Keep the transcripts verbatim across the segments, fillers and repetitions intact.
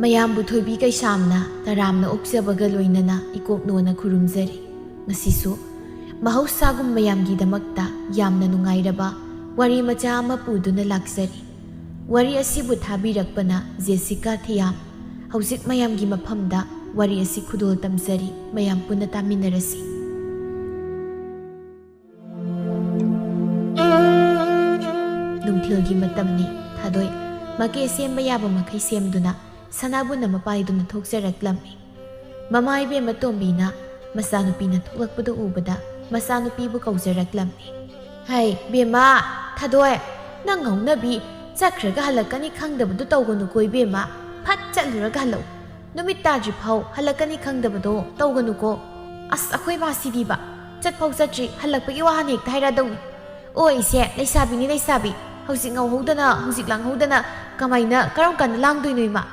ꯃꯌꯥꯝꯕꯨ ꯊꯣꯏꯕꯤ ꯀꯩꯁꯥꯝꯅ ꯇꯔꯥꯝꯅ ꯑꯣꯛꯆꯕꯒ ꯂꯣꯏꯅꯅ ꯏꯀꯣꯛꯅꯣꯅ ꯈꯨꯔꯨꯝꯖꯔꯤ꯫ ꯉꯁꯤꯁꯨ ꯃꯍꯧꯁꯥꯒꯨꯝ ꯃꯌꯥꯝꯒꯤꯗꯃꯛꯇ ꯌꯥꯝꯅ ꯅꯨꯡꯉꯥꯏꯔꯕ ꯋꯥꯔꯤ ꯃꯆꯥ ꯑꯃ ꯄꯨꯗꯨꯅ ꯂꯥꯛꯆꯔꯤ꯫ ꯋꯥꯔꯤ ꯑꯁꯤꯕꯨ ꯊꯥꯕꯤꯔꯛꯄꯅ ꯖꯦꯁꯤꯀꯥ ꯊꯤꯌꯥꯝ꯫ ꯍꯧꯖꯤꯛ ꯃꯌꯥꯝꯒꯤ ꯃꯐꯝꯗ ꯋꯥꯔꯤ ꯑꯁꯤ ꯈꯨꯗꯣꯜ ꯇꯝꯖꯔꯤ, ꯃꯌꯥꯝ ꯄꯨꯟꯅ ꯇꯥꯃꯤꯟꯅꯔꯁꯤ꯫ ꯅꯨꯡꯊꯤꯜꯒꯤ ꯃꯇꯝꯅꯤ꯫ ꯊꯥꯗꯣꯏ ꯃꯀꯦ ꯁꯦꯝꯕ ꯌꯥꯕ ꯃꯈꯩ ꯁꯦꯝꯗꯨꯅ ꯁꯅꯥꯕꯨꯟ ꯑꯃ ꯄꯥꯏꯗꯨꯅ ꯊꯣꯛꯆꯔꯛꯂꯝꯃꯤ꯫ ꯃꯃꯥ ꯏꯕꯦꯝꯃ ꯇꯣꯝꯕꯤꯅ ꯃꯆꯥꯅꯨꯄꯤꯅ ꯊꯣꯛꯂꯛꯄꯗꯨ ꯎꯕꯗ ꯃꯆꯥꯅꯨꯄꯤꯕꯨ ꯀꯧꯖꯔꯛꯂꯝꯃꯤ꯫ "ꯍꯩ, ꯕꯦꯝꯃ, ꯊꯥꯗꯣꯏ, ꯅꯪ ꯍꯧꯅꯕꯤ ꯆꯠꯈ꯭ꯔꯒ ꯍꯜꯂꯛꯀꯅꯤ ꯈꯪꯗꯕꯗꯨ ꯇꯧꯒꯅꯨꯀꯣ ꯏꯕꯦꯝꯃ꯫ ꯐꯠ ꯆꯠꯂꯨꯔꯒ ꯍꯜꯂꯛꯎ꯫ ꯅꯨꯃꯤꯠ ꯇꯥꯗ꯭ꯔꯤ ꯐꯥꯎ ꯍꯜꯂꯛꯀꯅꯤ ꯈꯪꯗꯕꯗꯣ ꯇꯧꯒꯅꯨꯀꯣ꯫ ꯑꯁ, ꯑꯩꯈꯣꯏ ꯃꯥꯁꯤꯗꯤꯕ, ꯆꯠꯐꯥꯎ ꯆꯠꯇ꯭ꯔꯤ, ꯍꯜꯂꯛꯄꯒꯤ ꯋꯥ ꯍꯥꯟꯅ ꯍꯦꯛꯇ ꯍꯥꯏꯔꯛꯑꯗꯧꯅꯤ꯫ ꯑꯣ ꯏꯆꯦ, ꯂꯩꯁꯥꯕꯤꯅꯤ ꯂꯩꯁꯥꯕꯤ, ꯍꯧꯖꯤꯛ ꯉꯧꯍꯧꯗꯅ, ꯍꯧꯖꯤꯛ ꯂꯥꯡꯍꯧꯗꯅ ꯀꯃꯥꯏꯅ, ꯀꯔꯝ ꯀꯥꯟꯗ ꯂꯥꯡꯗꯣꯏꯅꯣ ꯏꯃꯥ?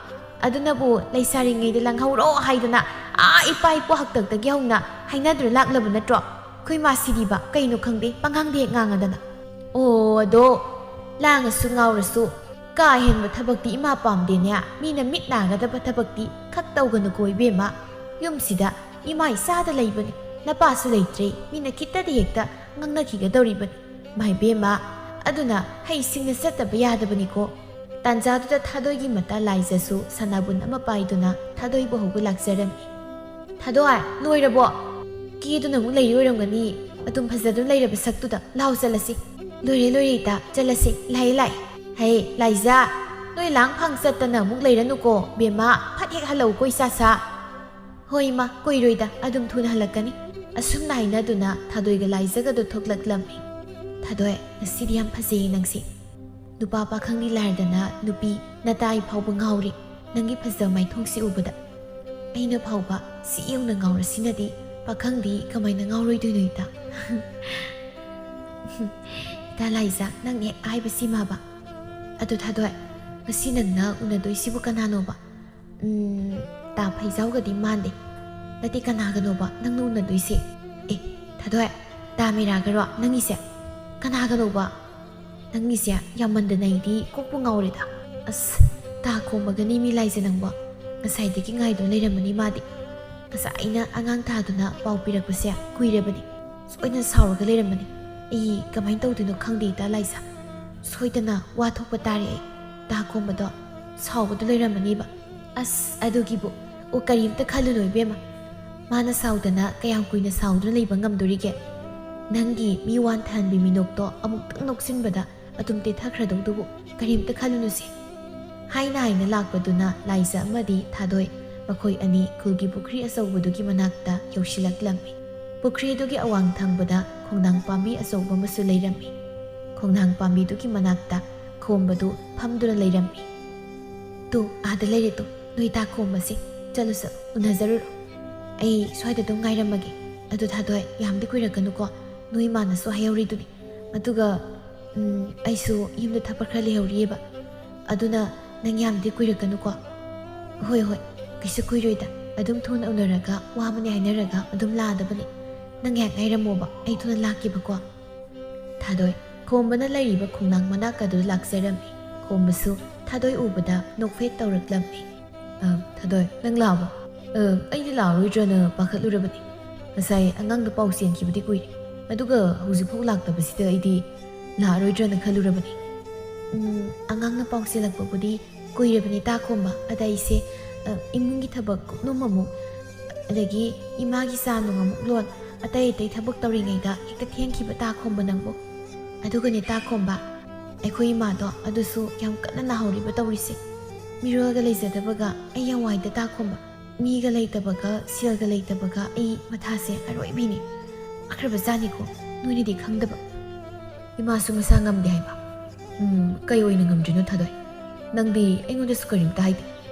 ꯑꯗꯨꯅꯕꯨ ꯂꯩꯁꯥꯔꯤꯉꯩꯗ ꯂꯥꯡꯍꯧꯔꯣ ꯍꯥꯏꯗꯅ ꯑꯥ ꯏꯄꯥ ꯏꯄꯨ ꯍꯥꯛꯇꯛꯇꯒꯤ ꯍꯧꯅ ꯍꯥꯏꯅꯗꯨꯅ ꯂꯥꯛꯂꯕ ꯅꯠꯇ꯭ꯔꯣ? ꯑꯩꯈꯣꯏ ꯃꯥꯁꯤꯗꯤꯕ, ꯀꯩꯅꯣ ꯈꯪꯗꯦ, ꯄꯪꯉꯥꯡꯗ ꯍꯦꯛ ꯉꯥꯡꯉꯗꯅ꯫ ꯑꯣ, ꯑꯗꯣ ꯂꯥꯡꯉꯁꯨ ꯉꯥꯎꯔꯁꯨ ꯀꯥ ꯍꯦꯟꯕ ꯊꯕꯛꯇꯤ ꯏꯃꯥ ꯄꯥꯝꯗꯦꯅꯦ꯫ ꯃꯤꯅ ꯃꯤꯠ ꯅꯥꯒꯗꯕ ꯊꯕꯛꯇꯤ ꯈꯛ ꯇꯧꯒꯅꯨꯀꯣ ꯏꯕꯦꯝꯃ꯫ ꯌꯨꯝꯁꯤꯗ ꯏꯃꯥ ꯏꯆꯥꯗ ꯂꯩꯕꯅꯤ, ꯅꯄꯥꯁꯨ ꯂꯩꯇ꯭ꯔꯦ, ꯃꯤꯅ ꯈꯤꯇꯗꯤ ꯍꯦꯛꯇ ꯉꯥꯡꯅꯈꯤꯒꯗꯧꯔꯤꯕꯅꯤ꯫ ꯃꯥꯏ ꯕꯦꯝꯃ, ꯑꯗꯨꯅ ꯍꯩꯁꯤꯡꯅ ꯆꯠꯇꯕ ꯌꯥꯗꯕꯅꯤꯀꯣ꯫ ꯇꯥꯟꯖꯥꯗꯨꯗ ꯊꯥꯗꯣꯏꯒꯤ ꯃꯇꯥ ꯂꯥꯏꯖꯁꯨ ꯁꯅꯥꯕꯨꯟ ꯑꯃ ꯄꯥꯏꯗꯨꯅ ꯊꯥꯗꯣꯏꯕꯨ ꯍꯧꯕ ꯂꯥꯛꯆꯔꯝꯃꯤ꯫ "ꯊꯥꯗꯣꯏ, ꯂꯣꯏꯔꯕꯣ? ꯀꯦꯗꯨꯅ ꯑꯃꯨꯛ ꯂꯩꯔꯤ ꯑꯣꯏꯔꯝꯒꯅꯤ, ꯑꯗꯨꯝ ꯐꯖꯗꯨꯅ ꯂꯩꯔꯕ ꯁꯛꯇꯨꯗ꯫ ꯂꯥꯎ ꯆꯠꯂꯁꯤ꯫" "ꯂꯣꯏꯔꯦ, ꯂꯣꯏꯔꯦ ꯏꯇꯥ, ꯆꯠꯂꯁꯤ, ꯂꯥꯛꯑꯦ, ꯂꯥꯛꯑꯦ꯫" "ꯍꯩ, ꯂꯥꯏꯖꯥ, ꯅꯣꯏ ꯂꯥꯡ ꯐꯥꯡ ꯆꯠꯇꯅ ꯑꯃꯨꯛ ꯂꯩꯔꯅꯨꯀꯣ, ꯕꯦꯝꯃ, ꯐꯠ ꯍꯦꯛ ꯍꯜꯂꯛꯎꯀꯣ ꯏꯆꯥꯁꯥ꯫" "ꯍꯣꯏ ꯏꯃꯥ, ꯀꯨꯏꯔꯣꯏꯗ, ꯑꯗꯨꯝ ꯊꯨꯅ ꯍꯜꯂꯛꯀꯅꯤ꯫" ꯑꯁꯨꯝꯅ ꯍꯥꯏꯅꯗꯨꯅ ꯊꯥꯗꯣꯏꯒ ꯂꯥꯏꯖꯒꯗꯣ ꯊꯣꯛꯂꯛꯂꯝꯃꯤ꯫ "ꯊꯥꯗꯣꯏ, ꯉꯁꯤꯗꯤ ꯌꯥꯝ ꯐꯖꯩꯌꯦ ꯅꯪꯁꯦ꯫ ꯅꯨꯄꯥ ꯄꯥꯈꯪꯗꯤ ꯂꯥꯏꯔꯗꯅ ꯅꯨꯄꯤ ꯅꯇꯥꯏ ꯐꯥꯎꯕ ꯉꯥꯎꯔꯦ꯫ ꯅꯪꯒꯤ ꯐꯖꯕ ꯃꯥꯏꯊꯣꯡꯁꯤ ꯎꯕꯗ ꯑꯩꯅ ꯐꯥꯎꯕ ꯁꯤ ꯌꯧꯅ ꯉꯥꯎꯔꯁꯤꯅꯗꯤ ꯄꯥꯈꯪꯗꯤ ꯀꯃꯥꯏꯅ ꯉꯥꯎꯔꯣꯏꯗꯣꯏꯅꯣ ꯏꯇꯥ?" "ꯏꯇꯥ ꯂꯥꯏꯖꯥ, ꯅꯪ ꯍꯦꯛ ꯍꯥꯏꯕꯁꯤꯃꯕ꯫ ꯑꯗꯨ ꯊꯥꯗꯣꯏ, ꯉꯁꯤ ꯅꯪꯅ ꯎꯅꯗꯣꯏꯁꯤꯕꯨ ꯀꯅꯥꯅꯣꯕ?" "ꯎꯝ, ꯇꯥ ꯐꯩꯖꯥꯎꯒꯗꯤ ꯃꯥꯟꯗꯦ꯫ ꯅꯠꯇꯦ, ꯀꯅꯥꯒꯅꯣꯕ ꯅꯪꯅ ꯎꯅꯗꯣꯏꯁꯦ? ꯑꯦ, ꯊꯥꯗꯣꯏ, ꯇꯥ ꯃꯤꯔꯥꯒꯔꯣ ꯅꯪꯒꯤꯁꯦ? ꯀꯅꯥꯒꯅꯣꯕ? ꯅꯪꯒꯤꯁꯦ ꯌꯥꯝꯃꯟꯗꯅ ꯑꯩꯗꯤ ꯀꯣꯛꯄꯨ ꯉꯥꯎꯔꯦꯗ꯫" "ꯑꯁ, ꯇꯥ ꯈꯣꯝꯕꯒꯅꯤ ꯃꯤ ꯂꯥꯏꯖ ꯅꯪꯕꯣ꯫ ꯉꯁꯥꯏꯗꯒꯤ ꯉꯥꯏꯗꯨꯅ ꯂꯩꯔꯝꯃꯅꯤ ꯃꯥꯗꯤ꯫ ꯉꯁꯥꯏ ꯑꯩꯅ ꯑꯉꯥꯡ ꯊꯥꯗꯨꯅ ꯄꯥꯎ ꯄꯤꯔꯛꯄꯁꯦ ꯀꯨꯏꯔꯕꯅꯤ꯫ ꯁꯣꯏꯗꯅ ꯁꯥꯎꯔꯒ ꯂꯩꯔꯝꯃꯅꯤ꯫ ꯑꯩ ꯀꯃꯥꯏꯅ ꯇꯧꯗꯣꯏꯅꯣ ꯈꯪꯗꯦ ꯏꯇꯥ ꯂꯥꯏꯖ꯫ ꯁꯣꯏꯗꯅ ꯋꯥ ꯊꯣꯛꯄ ꯇꯥꯔꯦ ꯑꯩ꯫ ꯇꯥ ꯈꯣꯝꯕꯗꯣ ꯁꯥꯎꯕꯗꯣ ꯂꯩꯔꯝꯃꯅꯤꯕ꯫ ꯑꯁ, ꯑꯗꯨꯒꯤꯕꯨ ꯑꯣ ꯀꯔꯤꯝꯇ ꯈꯜꯂꯨꯅꯨ ꯏꯕꯦꯝꯃ꯫ ꯃꯥꯅ ꯁꯥꯎꯗꯅ ꯀꯌꯥꯝ ꯀꯨꯏꯅ ꯁꯥꯎꯗꯨꯅ ꯂꯩꯕ ꯉꯝꯗꯣꯔꯤꯒꯦ? ꯅꯪꯒꯤ ꯃꯤ ꯋꯥꯟꯊꯍꯟꯕꯤ ꯃꯤꯅꯣꯛꯇꯣ ꯑꯃꯨꯛꯇꯪ ꯅꯣꯛꯁꯤꯟꯕꯗ ꯑꯗꯨꯝ ꯇꯦꯊꯈ꯭ꯔꯗꯧꯗꯨꯕꯨ ꯀꯔꯤꯝꯇ ꯈꯜꯂꯨꯅꯨꯁꯦ꯫ ꯍꯥꯏꯅ ꯍꯥꯏꯅ ꯂꯥꯛꯄꯗꯨꯅ ꯂꯥꯏꯖ ꯑꯃꯗꯤ ꯊꯥꯗꯣꯏ ꯃꯈꯣꯏ ꯑꯅꯤ ꯈꯨꯜꯒꯤ ꯄꯨꯈ꯭ꯔꯤ ꯑꯆꯧꯕꯗꯨꯒꯤ ꯃꯅꯥꯛꯇ ꯌꯧꯁꯤꯜꯂꯛꯂꯝꯃꯤ꯫ ꯄꯨꯈ꯭ꯔꯤꯗꯨꯒꯤ ꯑꯋꯥꯡ ꯊꯪꯕꯗ ꯈꯣꯡꯅꯥꯡ ꯄꯥꯝꯕꯤ ꯑꯆꯧꯕ ꯑꯃꯁꯨ ꯂꯩꯔꯝꯃꯤ꯫ ꯈꯣꯡꯅꯥꯡ ꯄꯥꯝꯕꯤꯗꯨꯒꯤ ꯃꯅꯥꯛꯇ ꯈꯣꯝꯕꯗꯨ ꯐꯝꯗꯨꯅ ꯂꯩꯔꯝꯃꯤ꯫ "ꯇꯨ, ꯑꯥꯗ ꯂꯩꯔꯦ ꯇꯨ, ꯅꯣꯏ ꯇꯥ ꯈꯣꯝꯕꯁꯤ꯫ ꯆꯠꯂꯨ ꯆꯠꯂꯨ, ꯎꯅꯖꯔꯨꯔꯣ꯫ ꯑꯩ ꯁ꯭ꯋꯥꯏꯗ ꯑꯗꯨꯝ ꯉꯥꯏꯔꯝꯃꯒꯦ꯫ ꯑꯗꯨ ꯊꯥꯗꯣꯏ, ꯌꯥꯝꯗꯤ ꯀꯨꯏꯔꯛꯀꯅꯨꯀꯣ꯫ ꯅꯣꯏ ꯏꯃꯥꯅꯁꯨ ꯍꯥꯏꯍꯧꯔꯤꯗꯨꯅꯤ꯫ ꯑꯗꯨꯒ, ꯎꯝ, ꯑꯩꯁꯨ ꯌꯨꯝꯗ ꯊꯕꯛ ꯈꯔ ꯂꯩꯍꯧꯔꯤꯑꯕ꯫ ꯑꯗꯨꯅ ꯅꯪ ꯌꯥꯝꯗꯤ ꯀꯨꯏꯔꯛꯀꯅꯨꯀꯣ꯫" "ꯍꯣꯏ, ꯍꯣꯏ, ꯀꯩꯁꯨ ꯀꯨꯏꯔꯣꯏꯗ꯫ ꯑꯗꯨꯝ ꯊꯨꯅ ꯎꯅꯔꯒ ꯋꯥ ꯑꯃꯅꯤ ꯍꯥꯏꯅꯔꯒ ꯑꯗꯨꯝ ꯂꯥꯛꯑꯗꯕꯅꯤ꯫ ꯅꯪ ꯉꯥꯏꯍꯥꯛ ꯉꯥꯏꯔꯝꯃꯣꯕ, ꯑꯩ ꯊꯨꯅ ꯂꯥꯛꯀꯦꯕꯀꯣ꯫" ꯊꯥꯗꯣꯏ ꯈꯣꯝꯕꯅ ꯂꯩꯔꯤꯕ ꯈꯣꯡꯅꯥꯡ ꯃꯅꯥꯛ ꯑꯗꯨꯗ ꯂꯥꯛꯆꯔꯝꯃꯤ꯫ ꯈꯣꯝꯕꯁꯨ ꯊꯥꯗꯣꯏ ꯎꯕꯗ ꯅꯣꯛꯐꯦꯠ ꯇꯧꯔꯛꯂꯝꯃꯤ꯫ "ꯑ, ꯊꯥꯗꯣꯏ, ꯅꯪ ꯂꯥꯛꯑꯕꯣ? ꯑ, ꯑꯩꯗꯤ ꯂꯥꯛꯑꯔꯣꯏꯗ꯭ꯔꯅ ꯄꯥꯈꯠꯂꯨꯔꯕꯅꯤ꯫ ꯉꯁꯥꯏ ꯑꯉꯥꯡꯗꯣ ꯄꯥꯎ ꯆꯦꯟꯈꯤꯕꯗꯤ ꯀꯨꯏꯔꯦ꯫ ꯑꯗꯨꯒ ꯍꯧꯖꯤꯛꯐꯥꯎ ꯂꯥꯛꯇꯕꯁꯤꯗ ꯑꯩꯗꯤ ꯂꯥꯛꯑꯔꯣꯏꯗ꯭ꯔꯅ ꯈꯜꯂꯨꯔꯕꯅꯤ꯫" "ꯎꯝ, ꯑꯉꯥꯡꯅ ꯄꯥꯎ ꯆꯦꯜꯂꯛꯄꯕꯨꯗꯤ ꯀꯨꯏꯔꯕꯅꯤ ꯇꯥ ꯈꯣꯝꯕ꯫ ꯑꯗ ꯑꯩꯁꯦ, ꯑ, ꯏꯃꯨꯡꯒꯤ ꯊꯕꯛ ꯀꯨꯞꯅꯣꯝ ꯑꯃꯨꯛ, ꯑꯗꯒꯤ ꯏꯃꯥꯒꯤ ꯆꯥ ꯅꯨꯡ ꯑꯃꯨꯛ ꯂꯣꯟ, ꯑꯇꯩ ꯑꯇꯩ ꯊꯕꯛ ꯇꯧꯔꯤꯉꯩꯗ ꯍꯦꯛꯇ ꯊꯦꯡꯈꯤꯕ ꯇꯥ ꯈꯣꯝꯕ ꯅꯪꯕꯨ꯫ ꯑꯗꯨꯒꯅꯦ ꯇꯥ ꯈꯣꯝꯕ, ꯑꯩꯈꯣꯏ ꯏꯃꯥꯗꯣ ꯑꯗꯨꯁꯨ ꯌꯥꯝ ꯀꯟꯅ ꯅꯥꯍꯧꯔꯤꯕ ꯇꯧꯔꯤꯁꯦ꯫ ꯃꯤꯔꯣꯜꯒ ꯂꯩꯖꯗꯕꯒ ꯑꯩ ꯌꯥꯝ ꯋꯥꯏꯗ ꯇꯥ ꯈꯣꯝꯕ꯫ ꯃꯤꯒ ꯂꯩꯇꯕꯒ ꯁꯦꯜꯒ ꯂꯩꯇꯕꯒ ꯑꯩ ꯃꯊꯥꯁꯦ ꯑꯔꯣꯏꯕꯤꯅꯤ꯫ ꯋꯥꯈ꯭ꯔꯕꯖꯥꯠꯅꯤꯀꯣ, ꯅꯣꯏꯅꯗꯤ ꯈꯪꯗꯕ꯫" "ꯏꯃꯥꯁꯨ ꯃꯁꯥ ꯉꯝꯗꯦ ꯍꯥꯏꯕ?" "ꯎꯝ, ꯀꯩ ꯑꯣꯏꯅ ꯉꯝꯗ꯭ꯔꯤꯅꯣ ꯊꯥꯗꯣꯏ? ꯅꯪꯗꯤ ꯑꯩꯉꯣꯟꯗꯁꯨ ꯀꯔꯤꯝꯇ ꯍꯥꯏꯗꯦ꯫